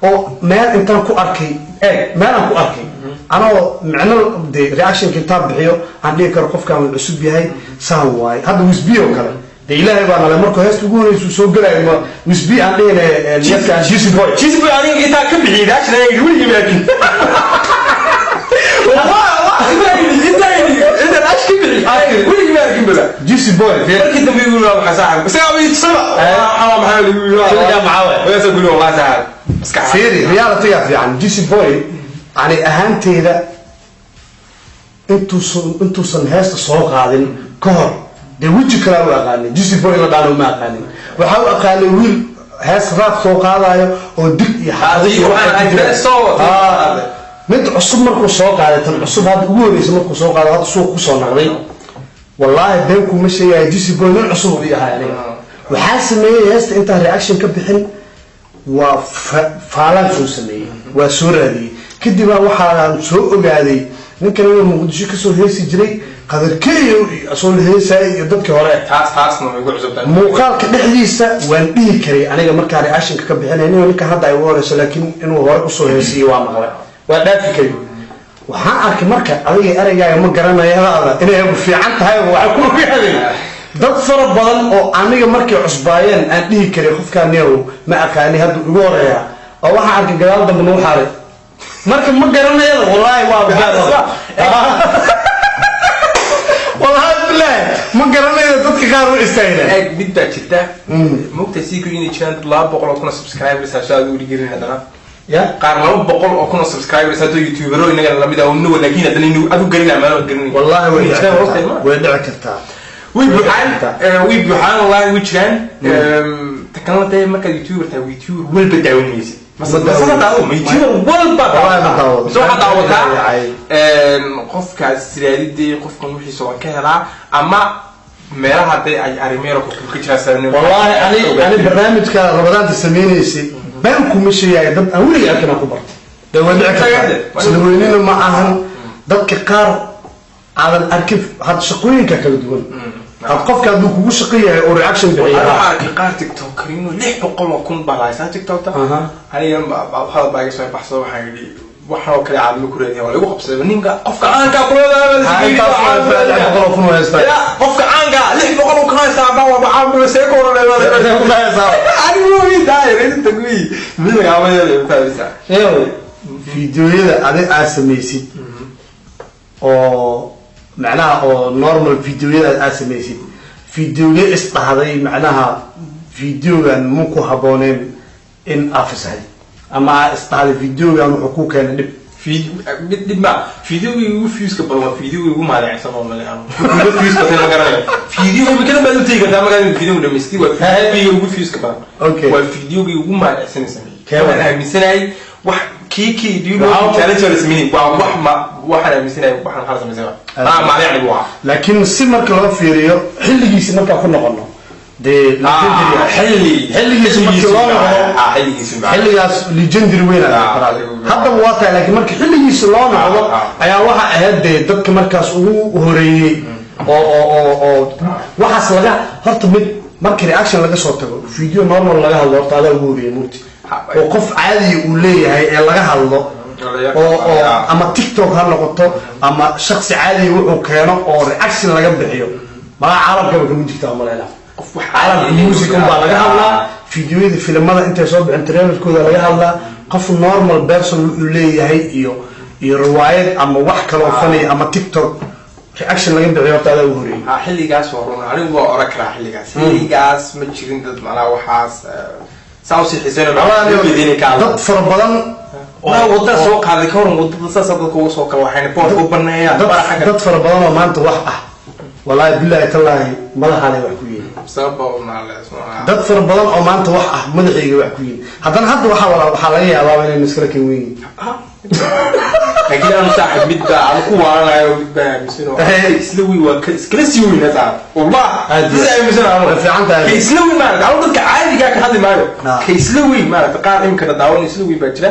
oo meel intaan ku arkay, eeg, meel aan ku arkay anoo micno de reactionka intaan bixiyo aan dhihi karo qofkaan wuu cusub yahay, saan waaye. Hadda Wisbi oo kale de, Ilaahay baa nale, markuu heesta ugu horeysa soo gelayo, ma Wisbi aan dhihine, yadkaan Juicy Boy. Cheese Boy, aniga intaa ka bixiyay reaction ayaa yidhi, weligii laakiin inta reaction ka bixiyay weligii ma arkin baba. Juicy Boy. Markii dambe igu yidhi, "Waa maxay saaxib?" Isagaa bay tusaba, waxaa maxaa lagu yidhi? Xilligaa maxaa waay? Wadaasa guri, wallahi saaxib maskax. Fiiri, realityga fiican. Juicy Boy ani ahaanteyda intuusan heesta soo qaadin ka hor dee weji kalaa u aqaanay. Juicy Boy la dhaano ma aqaanin. Waxaa u aqaanay wiil hees raaf soo qaadayo oo dig iyo xaadi iyo waxaan waxa ku ahay jira. soo Mid cusub markuu soo qaaday, tan cusub hadda ugu horeysa markuu soo qaaday, hadda suuq kusoo naqday, wallaahi been kuma sheegaya, Juicy Boy nin cusub uu ii ahay aniga. Waxaa sameeyey heesta intaan reaction ka bixin waa faalaan soo sameeyey, waa soo raadiyey. Kadib baa waxaan soo ogaaday ninkan inuu Muqdisho kasoo heesi jiray, Qadarkeeyo soo la heesayay iyo dadkii hore. Taasna way ku cusubtahay. Muuqaalka dhexdiisa waan dhihi karay aniga markaa reactionka ka bixinay inuu ninkan hadda ay ugu horeyso, laakiin inuu hore usoo heesiyo waa maqlay, waa dhaafi kari. Waxaan arkay marka adiga ereygaaga "ma garanayadaada" inay fiican tahay. Waxaa ku ogaaday dad fara badan oo aniga markay cusbaayeen aan dhihi karay qofkaan niyow ma aqaani, hadda igu horeeya, oo waxaan arkay gadaal dambe nagu xaaray. Marka "ma garanayada" wallaahi waa, wallaahi bilaahi "ma garanayo" dadka qaar u istaagna. Eeg, mid baa jirta, mogtahay sii ku inay jiraan dad 200,000 oo subscribers ah, soo aad u weligelin haddana ya qaar 200,000 subscribers haddoo youtubero inagana lamid ah oo nuwa, laakiin haddana inu adu garanaa maana garanay. Wallaahi way Inay dhici jiraan, kartaa. waqti ma Way dhici kartaa. Way buuxaan, way buuxaan, wallahi way jiraan. Ta kalena dee markaad youtuber tahay, youtuber walba daawanaysa. Ma daawan. Daawo ma youtuber walba? Wallahi ma daawado. Mise waxaad daawataa Ay. Qofkaas tiraadidii qofkan wixiisa waan ka helaa, ama meelaha dee ay arrimeero ka jiraan? Wallaahi ani barnaamijka Ramadaanta sameynaysay been kuma sheegaayo, dad aan weligay arkin aan ku bartay. Dee way dhici kartaa, isla weynina ma ahan. Dadka qaar aadan arkin had, shaqooyinka kala duwan had, qofka hadduu kugu shaqo yahay oo reaction bixiya. Waxaa arkay qaar tiktokerino 600,000 baa lahaysaa TikTokta. Aniga hadal baa iga soo baxsado, waxaan yidhi waxaan oo kale caadimo ku raadiya, waa lagu qabsaday. Ninka qofka caankaa 600,000 oo haystaa. Ya, qofka caanka 600,000 haystaa baa waa caamilo seeko. Anigu daay inta kuwi mid lagama yeelayo, fahmaysaa? Eew, fiidiyoyada adi aad samaysid oo macnaha oo normal videoyada aad samaysid, videoya isdhahday macnaha videogan mu ku habooneen in aa fasaxdid, ama aa isdhahday videogan wuxuu ku keenay dhib? Mid dhib ma, videogii ugu viewska badan waa videogii ugu maaleecsan oo male ugu viewska badan, ma garanayo. Video imikada baad u tegi kartaa markaa video dhamaystay, waa videogii ugu viewska badan. Waa videogii ugu maaleecsan sameeyey. Kee waay? Waxaan aaminsanahay wax kii challenge la sameeyey waa wax ma, waxaan aaminsanahay waxaan kala samaysay ma maaleecni buu ahaa. Laakiin si marka loo fiiriyo xilligiisi markaa ku noqono Dee legendary ah. Xilli Xilligiisa markii loo noqdo, xilligiisa xilligaas legendary weyn ayaa Ah, haddaba waa tahay, laakiin marka xilligiisa loo noqdo ayaa waxa ahayd dee dadka markaas ugu horeeyey oo waxaas laga horta mid marka reaction laga soo tago, video normal laga hadlo, horta adaa ugu horeeyey mugti oo qof caadiya uu leeyahay ee laga hadlo oo ama TikTok ha noqoto ama shaksi caadiya wuxuu keeno oo reaction laga bixiyo, malaa caalamkaba kama jirta maleyna. Qof wax Caalamka music unbaa laga hadlaa, fideoyada filimada intay soo bixin trailerkooda laga hadlaa. Qof normal person wuxuu leeyahay iyo riwaayad ama wax kaloo fanaya ama TikTok reaction laga bixiyo, horta adaa ugu horeeyey. Ha, xilligaas waa run. Anigu waa oran karaa xilligaas ma jirin dad macnaha waxaas saa usii xiiseynayo. Dad fara badan waa wadada soo qaaday ka waran, wadada saasa dadka uga soo kala waxayna boorka u baneeyaan bara xagga. Dad fara badan oo maanta wax ah, wallaahi bilaahi tallaahi, madaxaanay wax ku yihiin. Sababa u naale. Dad fara badan oo maanta wax ah madaxayga wax ku yihiin, haddana hadda waxaa walaa waxaa laga yaabaa inay iskala kan weyn yihiin. Laakiin anu saaxib mid baa anu ku waalanayo, mid baa aaminsan oo isla weyn waa iskala sii weyn hataa, wallah. Aad iyo sida aaminsan anu. Way fiican tahay. Ka isla weyn maarata, anu dadka caadigaa ka hadli maayo. Ka isla weyn maarata, qaar imikana daawan isla weyn baa jira.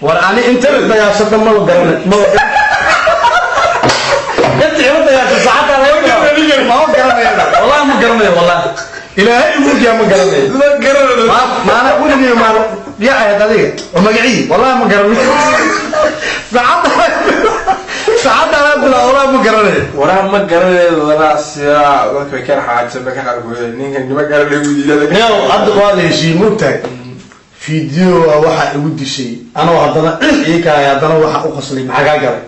War ani inta la dagaashada maba garanay, maba inta ila dagaasho saacadda laga bilaabo maba garanayo. Wallahi ma garanayo, wallahi. Ilaahay ugu ogyaa, ma garanayo. Ma garanayo. Maana weligay maana yaa ahayd adiga oo magacii, wallahi ma garanayo. Saacadda laga bilaabo wallahi ma garanayo. Waraa ma garanayo waraa, sidaa dadka way ka xaajsan bay ka qarkooda ninkan nima garanayo wiilada. Yow, hadda waa la heshiiyey, moogtahay? Video waxaa igu dishay anoo haddana ciil ii kahay, haddana waxa u qoslay, maxaa kaa galay?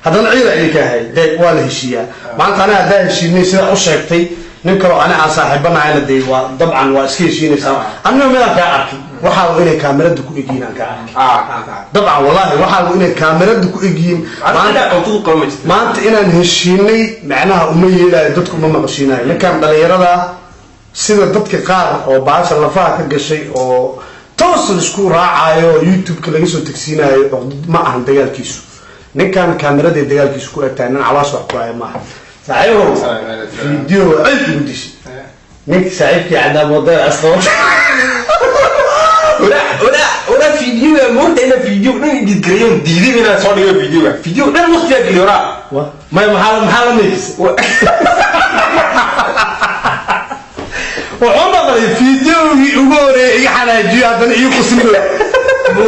Haddana ciil ii kahay. Dee waa la heshiiyaa maanta. Aniga haddaa heshiinay sidaa u sheegtay, nin kaloo ani aan saaxiibanahayna dee waa dabcan waa iska heshiinaysaa. Aniga midaan kaa arkay waxaa inay kaamirada ku egyihiin aan kaa arkay. Dabcan wallahi waxaa inay kaamirada ku egyihiin maanta. Cuntada qaba ma jirto. Maanta inaan heshiinay macnaha uma yeelayo, dadku uma maqashiinayo. Ninkan dhalinyarada sida dadka qaar oo baasha lafaha ka gashay oo toos la isku raacayo oo YouTube-ka laga soo tegsiinayo, cuqdad ma ahan dagaalkiisu. Ninkan kaamiraday dagaalkiisu ku egtahay, nin caloosha wax ku haya maaha. Saaxiibow, video cid ugu dishay ninka saaxiibkii Cadnaan Modeel asqabo. Ora videoga moogta ina video dhan edit gareeyo, diiday inaan soo dhigo videoga, video dhan waqtigaa geliyo oraa. May, maxaa la meekisay? Wuxuu maqlay fideogii ugu horeeyay iga xanaajiyo, haddana ii qosliba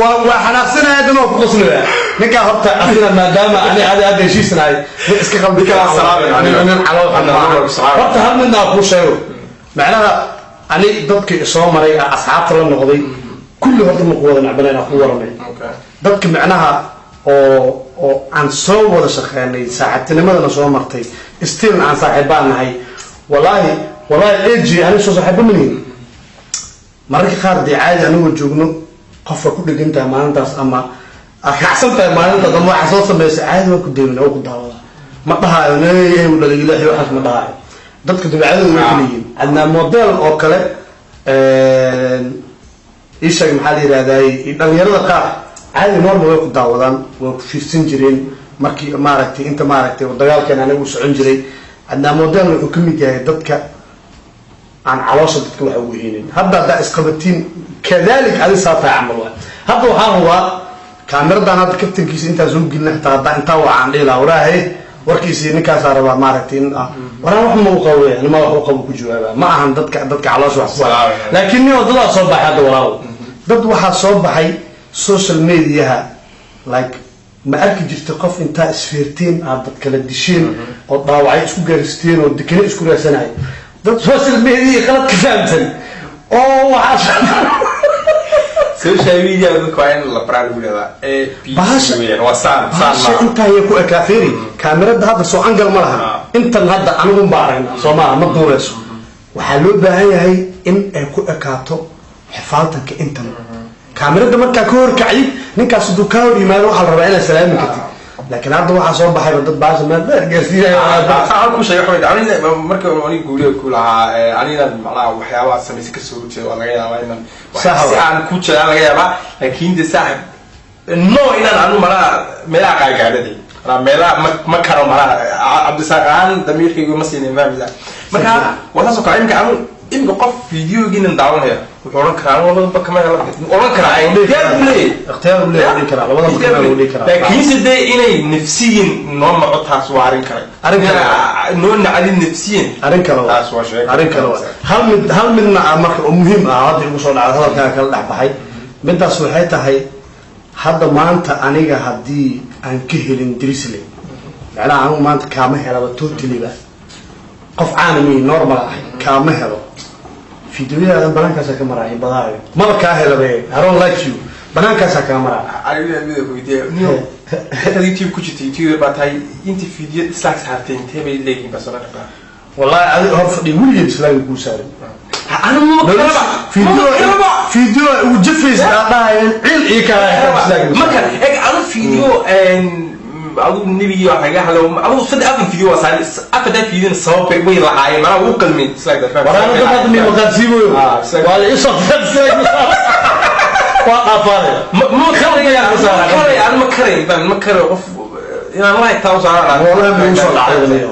waa xanaaqsanaya, haddana waa ku qosliba. Ninkaa horta asina maadaama ani adi hadda heshiisnahay, nin iska qalbi Ninkaa salaamay, aniga. nin calool xun maaha. Salaamay. Horta hal midna aan kuu sheego, macnaha ani dadkii soo maray ee asxaabta la noqday kulli horta ma ku wada nacbanayn, aan ku waramay. Dadka macnaha oo aan soo wada shaqeynay, saaxiibtinimadana soo martay, still aan saaxiibaan nahay, wallaahi wallaahi ag aniga soo saaxiibo ma nihin. Mararka qaar dee caadi anigoo joogno qofka ku dhegan tahay maalintaas ama aad kacsan tahay maalintaas ama waxa soo samaysa, caadi waa ku deemin oo ku daawada, ma dhahaayo nee u dhalay ilaahi, waxaas ma dhahaayo. Dadka dabeecadooda way kala yihiin. Cadnaan Model oo kale ii sheeg, maxaa la yidhahdaay, dhalinyarada qaar caadi normal way ku daawadaan, way ku fiirsan jireen markii maaragtay inta maaragtay dagaalkan aniga u socon jiray. Cadnaan Model wuxuu ka mid yahay dadka aan caloosha dadka waxa ugu heenin. Hadda haddaa isqabatiin kadalik adi saa tahay camal waay. Hadda waxaa hubaa kaamiradan hadda kaftankiisa intaan soo gelin, xitaa haddaa intaa wacaan dhihi lahaa waraahe warkiisii ninkaasaa rabaa maaragtay in waraan wax ma u qabo, yani ma wax u qabo ku jawaaba, ma ahan dadka caloosha wax ku haya. Laakiin nin wadadaa soo baxay hadda, walaalow. Dad waxaa soo baxay social mediaha, like ma arki jirta qof intaa isfeerteen aad dad kala disheen oo dhaawacyo isku gaarsiteen oo dekene isku raadsanaya, dad Social media qalad ka fahamsan oo waxaa Social media dadka waa in la baraa lagu yidhahdaa A B C weeyaan, waa saan saan. Bahasha Ma intaa yay ku ekaa. Fiiri kaamirada hadda soo angal ma laha. Intan hadda anigun baa aragnaa, soo maaha? Ma duuleyso. Waxaa loo baahan yahay in ay ku ekaato xifaaltanka intan kaamirada. Markaa ka horkacid ninkaas hadduu kaa hor yimaado, waxaa la rabaa inaad salaami kartid, laakiin hadda waxaa soo baxayba dad bahasha meel dheer gaarsiinaya. Taa ku sheegay waxa weeye, aniga marka aniga guuriga ku lahaa anina macnaha waxyaabaha samaysa ka soo horjeeda waa laga yaabaa inaan Sax si waay. aan ku jeedaa laga yaabaa, laakiin de saaxib no inaan anu malaha meelaha qaargaadhaday. Manaa meelaha ma karo, manaa Cabdisaaq ahaan damiirkaygu ma siinin, fahmaysaa? Marka waa saas oo kale. Imika anu imika qof videogiinan daawanaya wuxuu odhan karaa, anu labadaba kama helo odhan karaa, ikhtiyaar buu leeyahay. Ikhtiyaar uu leeyahay, dhihi karaa, labadaba kama helo dhihi karaa. Laakiinse dee inay nafsiyin noo naco, taas waa arrin kale. Arrin kale. Noo nacdin nafsiyin. Arrin kale waa. Taas waa sheeko. Arrin kale waa. Hal midna ah marka oo muhiim ah hadda igu soo dhacday, hadalkaaga kala dhex baxay midaas, waxay tahay hadda maanta aniga haddii aan ka helin Drisle, macnaha anigu maanta kaama helaba totally-ba, qof caalami normal ah kaama helo, fideoyadaadan banaankaasaa ka maraya badaayo, maba kaa helabe. I don't like you, banaankaasaa kaa maraa. Aniga mida weydiiya niyo, intaad YouTube ku jirta, YouTuber baa tahay, inta video dislike saartay intee bay leeyihiin baa soo kartaa? Wallahi adi hor fadhi, weligeed dislike kuu saarin. Anu ma kalaba, ma kalaba. Video ugu jafaysa aa dhahayeen ciil ii kaa. Marka eg anu video adigu nebigii waa kaga hadlo, adigu saddex afar video waa saaray, afartaa videona sabab bay way lahaayeen, manaa ugu qalmin dislike. Waraana dad hadda mi maqaansiiboyo. Ah, dislike. Waa la isoo dislike waa dhaafaade. Ma karay, ma karay, anu ma karay baan, ma karay qof inaan like taa u saaraan. Wallahi ma igu soo dhacday.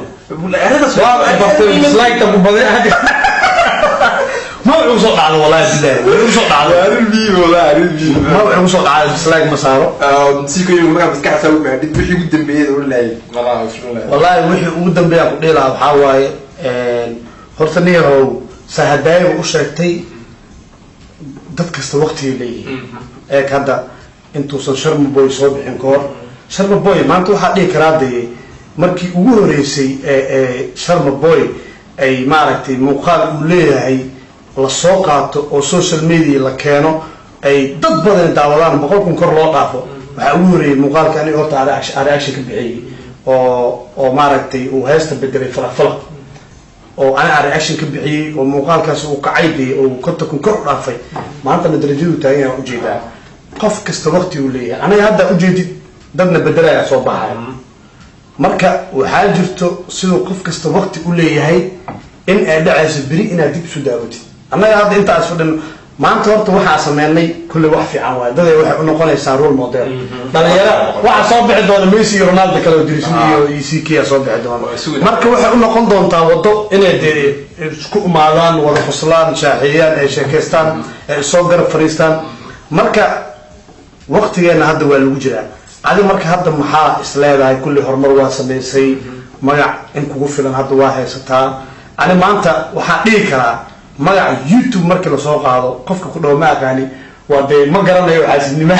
Arrintaas waa bartay dislike ku badan ma igu soo dhacdo, wallahi billahi ma igu soo dhacdo. Arrin biyo, wallahi arrin biyo. Ma igu soo dhacdo, dislike ma saaro. Si koy markaa maskaxda u baadhid, wixii ugu dambeeyay oo laayay malaha isku laayay. Wallahi wixii ugu dambeeya ku dhihi lahaa waxaa waaye, horta nin yahow, sahadaayiga u sheegtay, dad kasta waqtigay leeyihiin. Eeg hadda intuusan Sharma Boy soo bixin ka hor, Sharma Boy maanta waxaa dhihi karaa dee markii ugu horeysay ee Sharma Boy ay maaragtay muuqaal uu leeyahay la soo qaato oo social media la keeno, ay dad badan daawadaan, 100,000 kor loo dhaafo, waxaa ugu horeeyay muuqaalka aniga horta aan reaction ka bixiyey oo maaragtay uu heesta bedelay Falaq Falaq, oo ani aan reaction ka bixiyey, oo muuqaalkaas uu kacay dee oo 50,000 kor u dhaafay. Maantana darajadu taagan yahay ujeedaa. Qof kasta waqti uu leeyahay. Aniga hadda ujeedid dadna bedelaya soo baxaya. Marka waxaa jirto siduu qof kasta waqti u leeyahay in ay dhacayso beri inaad dib isu daawatid. Annaga hadda intaas fadhino maanta horta waxaa sameynay kulley wax fiican waaye, daday waxay unoqonaysaa role model. Dhalinyaro waxaa soo bixi doona Messi iyo Ronaldo kale oo Drisle iyo CK soo bixi doona. Marka waxay unoqon doontaa waddo inay dee isku imaadaan, wada xuslaan, shaaxeeyaan, ay sheekaystaan, ay soo garab fariistaan. Marka waqtigeena hadda waa lagu jiraa. Adi marka hadda maxaa is leedahay? Kulli horumar waa samaysay, magac in kugu filan hadda waa haysataa. Ani maanta waxaa dhihi karaa magaca YouTube markii lasoo qaado, qofka ku dhawo ma aqaani, waa dee ma garanayo, xaasidnimo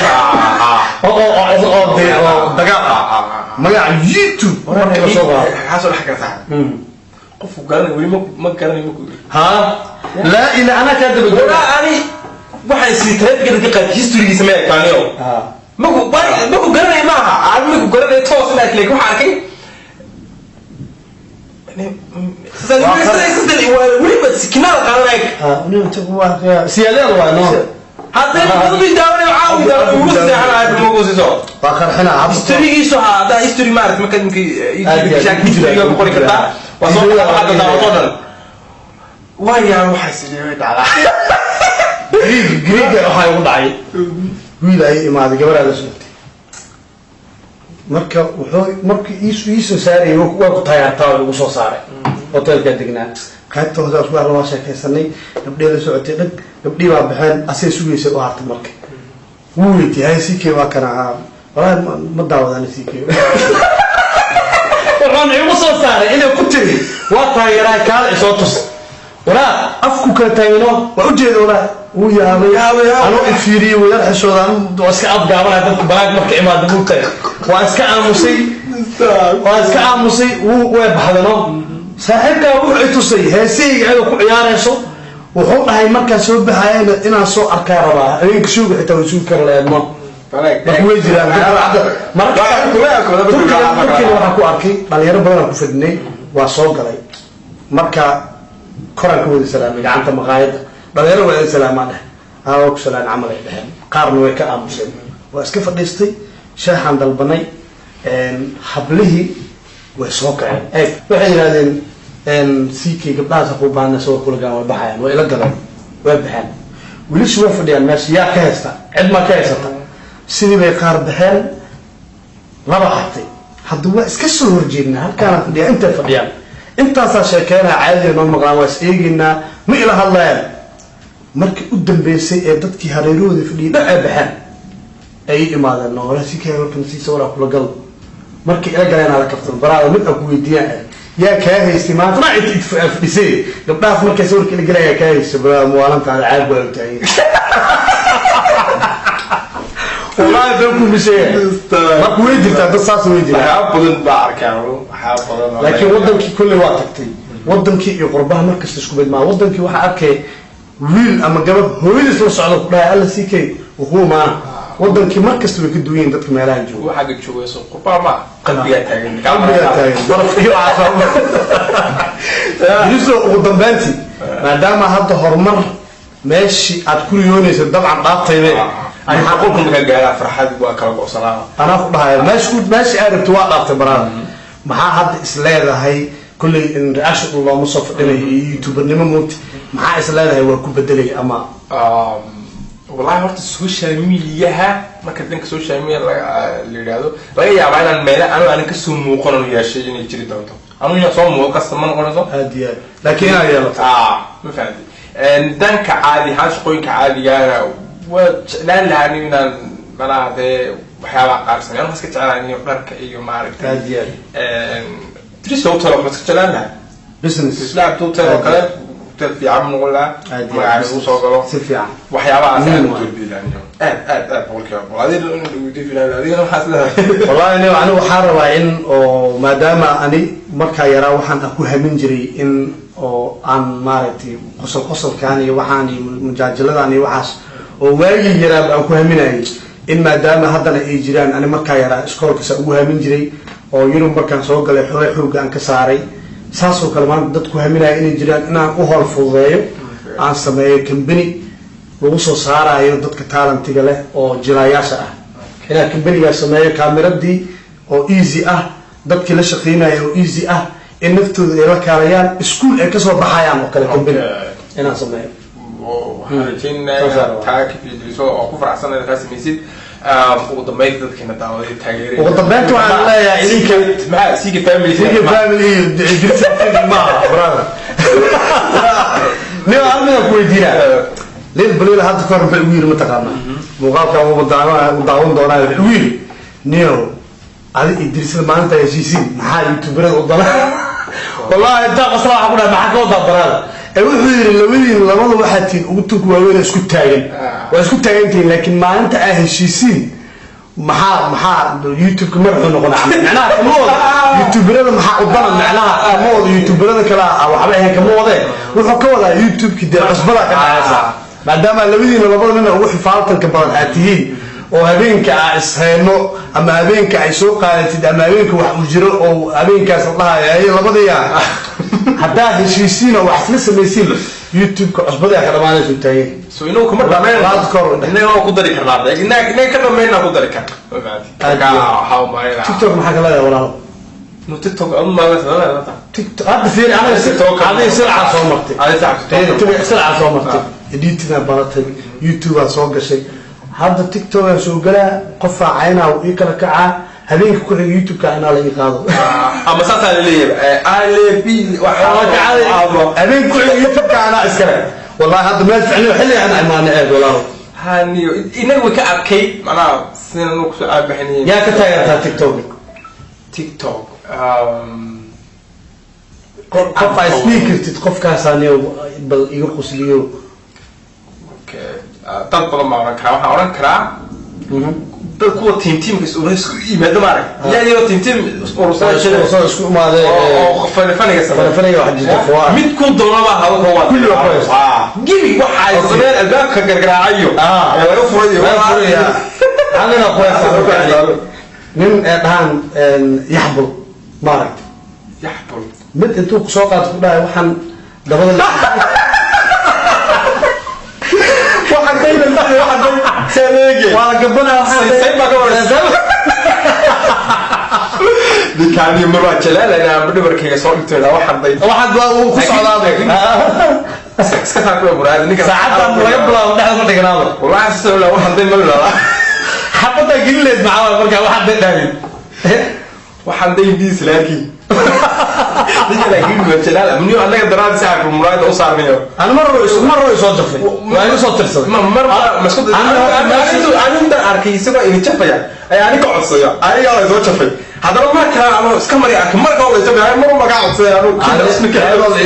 oo dee oo dagaal ah magaca YouTube markii lasoo qaado. Maxaa soo dhex kartaa qofku garanay weli ma garanayo maku. Ha, laa ila anaa kaa daba jooga. Walaa ani waxaan sii taleefanka ka qaad historygiisa ma ekaaniyo. Maku garanay maaha, ani maku garanay toos ma laakiin waxaan arkay weliba sikinada qaadanaya. Siyaadeel waa no. Hadday dadbi daawanayo, caawi daawanayo, ugu seexanayo maku siiso. Waa qarxina. Historygiisu ha haddaa history maaragt marka historyga ku qori kartaa, waa soo waxaad daawato dhan waa yaa waxaa sidee way dhacdaa. Griiga waxaa igu dhacay wiil ay imaaday, gabaraa la socotay. Marka wuxuu markii iisoo saarayay, waa ku tayaartaa oo igu soo saaray hotelkaa degnaa qaybta hoose. Isku waa sheekaysanay, gabdhii la socotay dhag, gabdhii baa baxeen, asay sugaysay u hartay. Marka wuu weydiiyey, hay CK waa kana? Walahi ma daawadaan CK. Wuxuuna igu soo saaray inay ku tiri waa taageeraa, kaala isoo tus. Walaa afku kala taagano waa ujeeda, walaa wuu yaabay. Yaabay, yaabay. Anuu ifiiriyey, wuu yar xishooda. Anu waa iska afgaabanaya, dadka banaag marka imaada mugtahay, waa iska aamusay, waa iska aamusay. Wuu way baxdano. Saaxiibkaa wuxuu i tusay heesahayga ayadoo ku ciyaarayso. Wuxuu dhahay markaan soo baxayana inaan soo arkaa rabaa, habeenka suuga xitaa way sugi kara lahayd. Marka way jiraan marka Turkiga waxaan ku arkay dhalinyaro badan aan ku fadhinay. Waa soo galay, marka koraan ka wada salaamay gacanta maqaayadda. Dhalinyaro waa ida salaamaa dheh, aa waa ku salaan camal ay dheheen, qaarna way ka aamuseen. Waa iska fadhiistay, shaaxaan dalbanay, hablihii way soo kaceen. Eeg waxay yidhahdeen, CK gabdhahaas ku baahna soo kula galaan, way baxayaan, way ila galeen, way baxeen. Wiilashu way fadhiyaan meesha, yaa ka haysta? Cid maa ka haysata? Sidii bay qaar baxeen, laba hartay. Hadda waa iska soo horjeednaa, halkaana fadhiyaa, intay fadhiyaan, intaasaa sheekeynaa, caadiga noo maqlaan, waa is eegeynaa, ma ila hadlayaan. Markii u dambeysay ee dadkii hareerahooda fadhiyay dhan ay baxeen, ay ii imaadeen, no si kee warkan si sawir kula gal. Markii ila galeen ala kaftan baraada, mid aan ku weydiiyaan ah, yaa kaa haystay maanta ma inta fadhisay gabdhahaas markay sawirka ila galaya, kaa haystay baraada muwaalantaada caag waa u taagan. Wallaahi been kuma sheegay. Marka way jirtaa dad saas, way jirtaa. Waxyaaba badan baa arkaa, waxyaaba badan oo Laakiin wadankii kolley waa tagtay, wadankii iyo qurbaha markasta isku mid maa. Wadankii waxaa arkay wiil ama gabadh hooyadiis la socda ku dhahay alla sii kay wuxuu maana. Wadankii markasta way ka duwan yihiin dadka meelahan jooga. Kuwa xagga jooga soo qurbaa ma qalbigaa taagan. Qalbigaa taagan baraf iyo caafimaad. Yusuf, ugu dambeyntii, maadaama hadda horumar meeshii aad ku riyoonaysa dabcan dhaaftaybe, Ani 100,000 markaa gaaraa farxad waa kala go'sanaa. Anaa ku dhahaya meeshii aad rabto waa dhaaftay baraada. Maxaa hadda is leedahay? Kolley in reaction looma soo fadhinayo iyo youtubernimo moogta. Maxaa is leedahay waa ku bedelay ama? Wallahi horta social mediaha, marka dhanka social media la yidhaahdo, laga yaabaa inaan meele anigu aanan kasoo muuqan oo yeeshay inay jiri doonto. Anigu inaan soo muuqo kasta ma noqonayso. Aad iyo aad, laakiin inaad yeelato. Ah, ma fahanti. Dhanka caadi ahaan, shaqooyinka caadigaana waa jeclaan lahaa anigu inaan malaha dee waxyaabaha qaar sameeyo. Anigu iska jeclaan in dharka iyo maaragtay Aad iyo aad. Tris hotel waxaan iska jeclaan lahaa. Business. Isla hotel oo kale, hotel fiican noqon lahaa. Aad iyo aad. Magacaaga uu soo galo. Si fiican. Waxyaabahaas aad Muhiim u waay. doorbidi lahaa aad aad aad, 100%. Adiga adigana waxaad leedahay? Wallahi anigu waxaa rabaa in oo maadaama ani markaa yaraa waxaan aan ku hamin jiray in oo aan maaragtay qosol qosolkan iyo waxaan iyo mujaajiladan iyo waxaas oo waagii yaraa aan ku haminayay, in maadaama haddana ay jiraan, ani markaa yaraa iskoolkasa ugu hamin jiray oo Yurub markaan soo galay xoogay xoogga aan ka saaray, saasoo kale maanta dad ku haminaya inay jiraan, inaan u hol fududeeyo, aan sameeyo company lagu soo saarayo dadka talentiga leh oo jilaayaasha ah, inaan companygaa sameeyo, kaamiradii oo easy ah, dadkii la shaqeynaya oo easy ah, in naftooda ay la kaalayaan, iskuul ay kasoo baxayaan oo kale, company inaan sameeyo. Waxaan rajaynaynaa inaad taa ka fiijiliso oo ku faraxsan inaad kaa samaysid. Ugu dambeynta, dadkeena daawaday taageeray. Ugu dambeynta waxaan leeyahay maxaa Sika family? Sika family iyo Idrisa TV maaha, brother. Nin hal mid aan ku weydiinaa. Lil Baliil hadda kahor muxuu igu yiri mataqaanaa? Muuqaalkan uu daawan doonaa. Wuxuu igu yiri, "Niyo, adi Idrisada maalinta heshiisiin, maxaa youtuberada u dana?" Wallahi intaa qasla waxaa ku dhahay, "Maxaa ka wadaa, brother?" Ee wuxuu yiri, "Labadiin labada waxaa tihiin ugu tunka waaweyn oo isku taagan, waa isku taagan tihiin, laakiin maalinta aa heshiisiin maxaa youtube-ka madaxuu noqonaa?" Macnaha kama wado youtuberada maxaa u dana, macnaha kama wado youtuberada kale ah waxba ahayn, kama wadee. Wuxuu ka wadaa youtube-ki dee cusbada ka dhacaysa, maadaama labadiina labada nin ugu xifaaltanka badan aad tihiin oo habeenka aa ishayno ama habeenka ay soo qaadatid ama habeenka wax uu jiro oo habeenkaas la dhahayo ay labadaya, haddaa heshiisiin oo wax isla samaysiin, youtube-ka cusbada ka dhamaanaysa u taagan. So inagu kama dhameyn. Laad kor. Inaga waa ku dari karnaa, inaga ka dhameynaa ku dari karna. Aad iyo aad. Waxaa umaynaa TikTok maxaa ka leedahay, walaalo? No, TikTok adu maala. TikTok hadda fiiri, aniga TikTok adiga silcaa soo martay. Adi tacabto. Silcaa soo martay, editing baratay, youtube aa soo gashay, hadda TikTok aan soo galaa, qofaa caynaa ii kala kacaa, habeenka ku xiga youtube-ka inaa la ii qaado. Ama saasaa laleeyahay ale b. Habeenka ku xiga youtube-ka anaa iskale. Wallahi hadda meel ficniyo xilli aan imaanay aad, walaalo. Haniyo inaga way ka adkay, macnaha sidan anu kusoo aabaxinayn. Yaa ka taageertaa TikTok? TikTok Qof aa isdhihi kartid qofkaasaaniyo bal iga qusliyo? Okay. Dad badan baa oran karaa. Waxaan oran karaa dad kuwa team teamka is isku yimaado, maarag yaa iyadoo team team urursan. Soo isku imaadee. Oo fani faniga sameeya. Fani-faniga wax jirta, kuwa. Mid ku doonaba hado ka waa. Kulli waa ku haysta. Gibi waxa ay sameeyeen albaabka gargaraacayo Ah. ee laga furayo. Laga furaya. Halina ku haysta nin ee dhahaan yaxbul, maaragtay? Yaxbul. Mid intuu kusoo qaato ku dhahay waxaan dabada Waxaan dayna, waxaan day waa la gabanaa waxaan. Say baa ka waraysa. Ninkaani mar waa jalaalayna ama dhabarkayga soo dhigto waxaan day. Waxaad waa uu ku socdaabay. Iska taa kuwa muraad ninka. Saacaddan laga bilaabo dhexda ma dhignaaba. Wallahi soo la waxaan day ma la. Xabadaa gelileed maxaa waay markaa waxaad day dhahdin? Waxaan daydiis laakiin ninka laakiin ma jalaal amniyo annaga daraad saaxiibka muraayada u saarnayo. Ana mar mar soo jafay, waa igu soo tirsaday. Ma mar ma isku anintan arkay isagoo idin jafaya ayaa aniga codsaya, aniga la soo jafay. Haddana mar kale ama iska mari arkay, mar kale la jafay, mar uma kaa codsaya anu.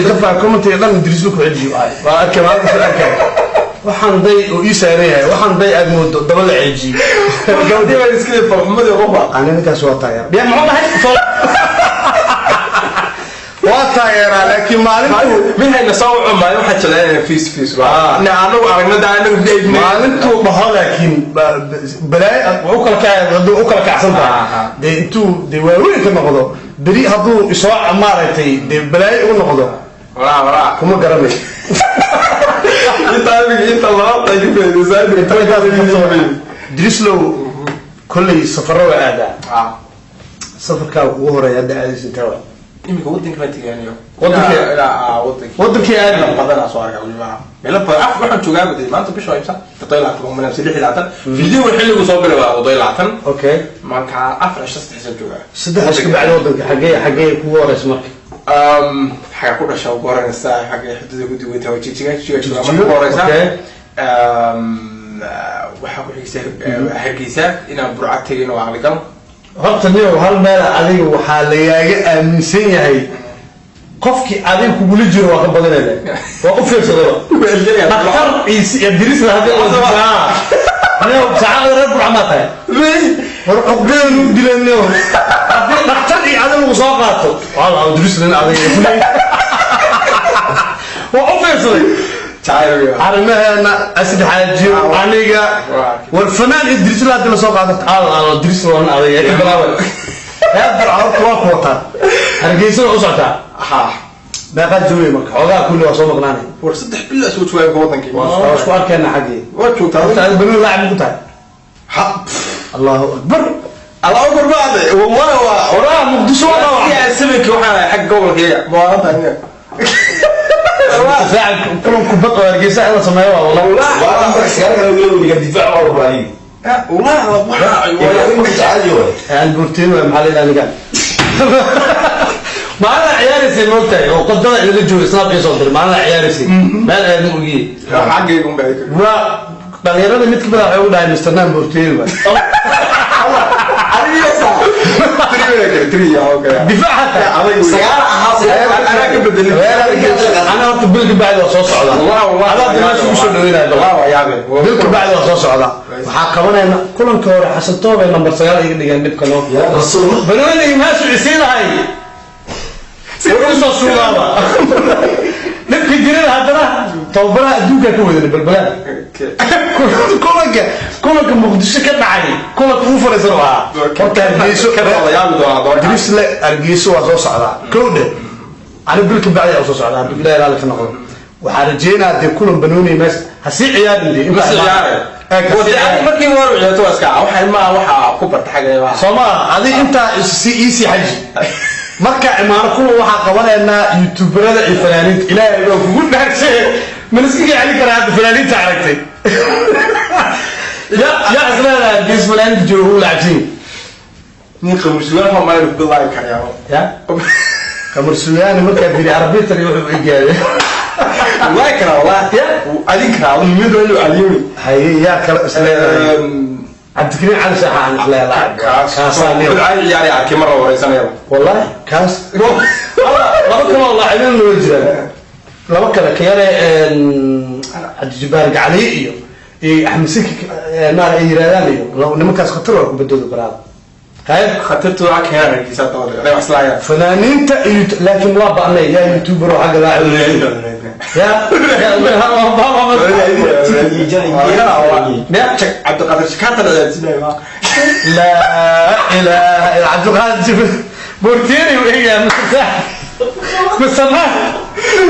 Jafaa commentiga dhan Idriislu ku celiyo. Waa arkay, waa arkay. Waxaan day oo ii saaran yahay, waxaan day aad moodo daba la ceejiyey. Gabadhii baa iska farxumadii qofa. Ani ninkaas waa taageera. Ya, muxuu dhahay? Waa taageeraa, laakiin maalintuu mihayna soo wuxuu maalin waxaa jeclaanaya face face waa na anagu aragno da anagu VIP. Maalintuu dhaho laakiin balaayo u kala kacay, hadduu u kala kacsan tahay, dee intuu dee waaweyn ka noqdo beri, hadduu isoo maaragtay dee balaayo u noqdo. Waraa waraa. Kuma garanayo. Inta inta laba ka faa'iidaysan. Drislow kolley safarro waa aadaa. Safarkaa ugu horeeya hadda aadaysa intee waa? Iminka wadanka baan tegaanayo. Wadankee? Ilaa wadanka. Wadankee aadi? Meelo badanaa soo arkaa weliba, meelo badan. Af waxaan joogaa baday maanta bisha waa imsa? 27 mana 26. Video xilligu soo galay waa 27. Okay. Marka 4 cisho, 3 cisho joogaa. 3 cisho ka bacdi wadanka xagee kugu horeysa marka? Xagaa ku dhasha ugu horeysa, xagee xuduuda ku duwan tahay Jijiga. Jijiga joogaa marka ugu horeysa. Waxaa ku xigsa Hargeysa, inaan Burca tegin oo aqligal. Horta niyow, hal meel adiga waxaa lagaaga aaminsan yahay, Qofkii adiga kugula jiro waa ka badanayda, waa u fiirsadaba dhaktar ciise iyo Dirisla haddii la niyow saacada reer Burca maa tahay. War cuqdada nu dilan niyow. Haddii dhaktar iyo adiga lagu soo qaato, waa Dirisla adiga waa u fiirsaday. Arrimaheena Asad Xaajiyo aniga war fanaan Idrisla haddii lasoo qaado. Al Dirisla waa adiga ka bilaabay. Reer Burca horta waa ku wataa. Hargeysa waa u socotaa. Ha. Meeqaad joogay marka? Xoogaa kulli waa soo maqnaanay. War 3 bilo soo joogaa wadankii. Waa isku arkeenna xaggii. Waa joogtaa. Horta adiga banooni laacib ku tahay? Ha. Allahu akbar. Allahu akbar bacde wallahi waa Waraa Muqdisho waa dhawac. Sabanki waxaan ahay xagga gobolkayga maalinta aniga. Saaxib kulan kubad oo Hargeysa in la sameeyo waa wallahi. Aan buurtiin waa maxaa la yidhaha aniga? Maalin ciyaaraysay moogtahay oo qodada idinla joogay, snap ii soo diray maalin ciyaaraysay meel aadna ogiye. Xaggayga un baa. Waa dhalinyarada mid kamid ah waxay u dhahay Mr. Nan buurtiin waa. Difaac hataa. Anaa ka bedelin. Ana horta bilka bacdi waa soo socdaa. Adaa meesha ugu soo dhaweynaya bal. Bilka bacdi waa soo socdaa. Waxaa qabanayna kulanka hore Xasan Toobe Nambar 9 iga dhigeen dhibka noo. Banooniga meeshu isiinahay. Wuxuu soo suugaaba. Dhibka jirin haddana tababaraha adduunka ka wadan balbalaan. Kulanka Muqdisho ka dhacay kulanka ugu fariisan oo ahaa. Horta Hargeyso Drisle Hargeyso waa soo socdaa kowdhe. Ani bilka bacdi waa soo socdaa hadduu Ilaahay raalli ka noqdo. Waxaa rajeynayaa dee kulan banooni meesha ha sii ciyaarin dee inta Markii hore ciyaarto waa iska waxa ma waxa ku barta xagga. Soo ma adi intaa si easy xaji marka imaano kulan waxaa qabanaynaa youtuberada iyo fanaaniinta. Ilaahay baa kugu dhaarshay, ma liska celin karaa hadda fanaaniinta aragtay? Ya ya isleedahay Hargeysa fanaaniinta jooga u lacabsiin. Nin qamusugaan ma meel ku bilaabi karayaa? Ya Qamar Suugaani markaa biri arbitr wuxuu igaaday. Wallahi karaa, wallahi adin karaa mid wali aliyumi. Haye, yaa kale isleedahay? Cabdikariin Cali Saaxa aan isleedahay. Kaasaa niyo. Ciyaari arkay mar wareysanaya. Wallahi kaas. Laba kale oo laacibiin loo jiraan. Laba kale kayare Cabdijabaar Gacali iyo Axmed Siki maar ay yiraahdaan iyo nimankaas khatar waa kubadooda baraada. Haye. Khatartu waa keenay Hargeysa dabada wax islaaya. Fanaaniinta iyo laakiin waa ba'nay yaa youtuber oo xagga laacib ya. Cabdiqaadir Shakaata la ciyaarsiinaya. Laa ilaaha illa Cabdulqaadir Jibril Bortieri uu eegayaa Mustafa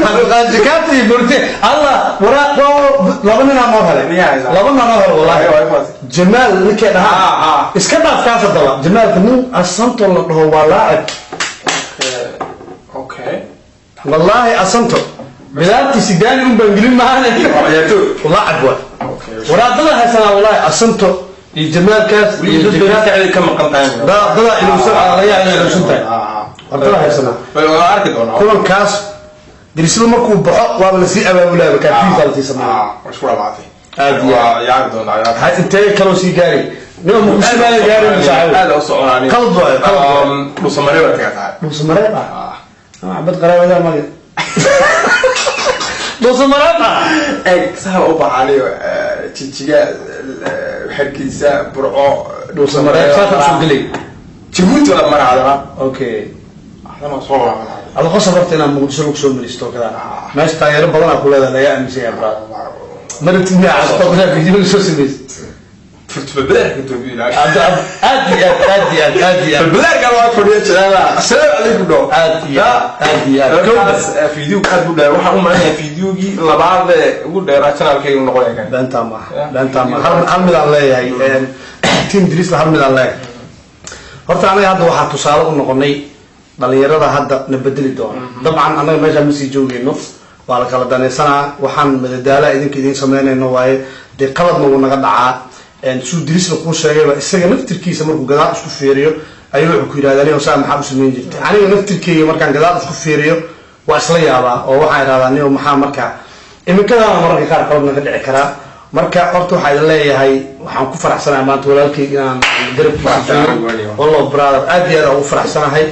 Cabdulqaadir Jakaati iyo Bortieri Allah Waraa laba nin aan noo helay, laba nin aan noo helay wallahi. Jamaal ninkay dhahaa iska dhaaf kaas haddaba. Jamaalka nin Asanto la dhaho waa laacib. Okay. Wallaahi Asanto Bilaabti sidaani un baan gelin maahane. Ciyaartoy. Laacib waa. Okay. Waraadada haysanaa wallahi. Asanto. Iyo jamaalkaas iyo Dad jika. maskaxdeeda ka maqan tahay. Dadaa ilowsan, laga yaaba inay ilowsan tahay. Wardadaa haysanaa. Waa arki doonaa. Kulankaas dirisada markuu baxo waaba lasii abaabulaaba, kaafiisa lasii sameeya. Waa isku dhamaatay. Aad iyo aad. Waa yaari doonaa, yaari. Ha, intee kaloo sii gaari nima muqdisho gaarin saaxiib. Aad u soconaa. Qalad waayo, qalad waayo. Dhuusamaree baa tagaa tahay. Dhuusamareeb ah, xabad qaraabada male. Dhuusamareeb ah. Eeg, saha u baxaaniyo Jijiga, Hargeysa, Burco. Dhuusamareeb saasa usoo gelay. Jabuuti waa mara hadana. Okay. Hadana soo laabana. Ada qosa horta inaad Muqdisho lagu soo maristo kadaa, meesha taageero badanaa ku leedahay, laga aaminsan yahay, brother. Marabtid miyaa casto inaad video soo samaysid? Furtubadaarka doobiyo. Aad aad iyo aad, aad iyo aad, aad iyo aad. Furtubadaarka waa fadhiya jiraana. Assalaamu calaykum dho. Aad iyo aad, aad iyo aad. Kaas video aad buu dheer. Waxaan u maleynayaa videogii labaad ee ugu dheeraa channelkayga noqonaya kan. Beentaa maaha, beentaa maaha. Hal mid aan leeyahay, team Drisla, hal mid aan leeyahay. Horta anaga hadda waxaa tusaale u noqonay dhalinyarada hadda na bedeli doona. Dabcan annaga meeshaan ma sii joogeyno, waa la kala danaysanaa. Waxaan madadaala idinka idiin sameynayno waaye, dee qaladna wuu naga dhacaa. Suu Drisla kuu sheegayba, isaga naftirkiisa markuu gadaal isku fiiriyo ayuu wuxuu ku yidhahda, "Aniga saa maxaa u samayn jirtay?" Aniga naftirkeyga markaan gadaal isku fiiriyo waa isla yaabaa oo waxaan idhahdaa, "Niyo, maxaa?" Markaa iminkadaana mararka qaar qalad naga dhici karaa. Marka horta waxaa idin leeyahay, waxaan ku faraxsanahay maanta walaalkay inaan garabkiisa joogo. Wallah brother, aad iyo aad aan ugu faraxsanahay.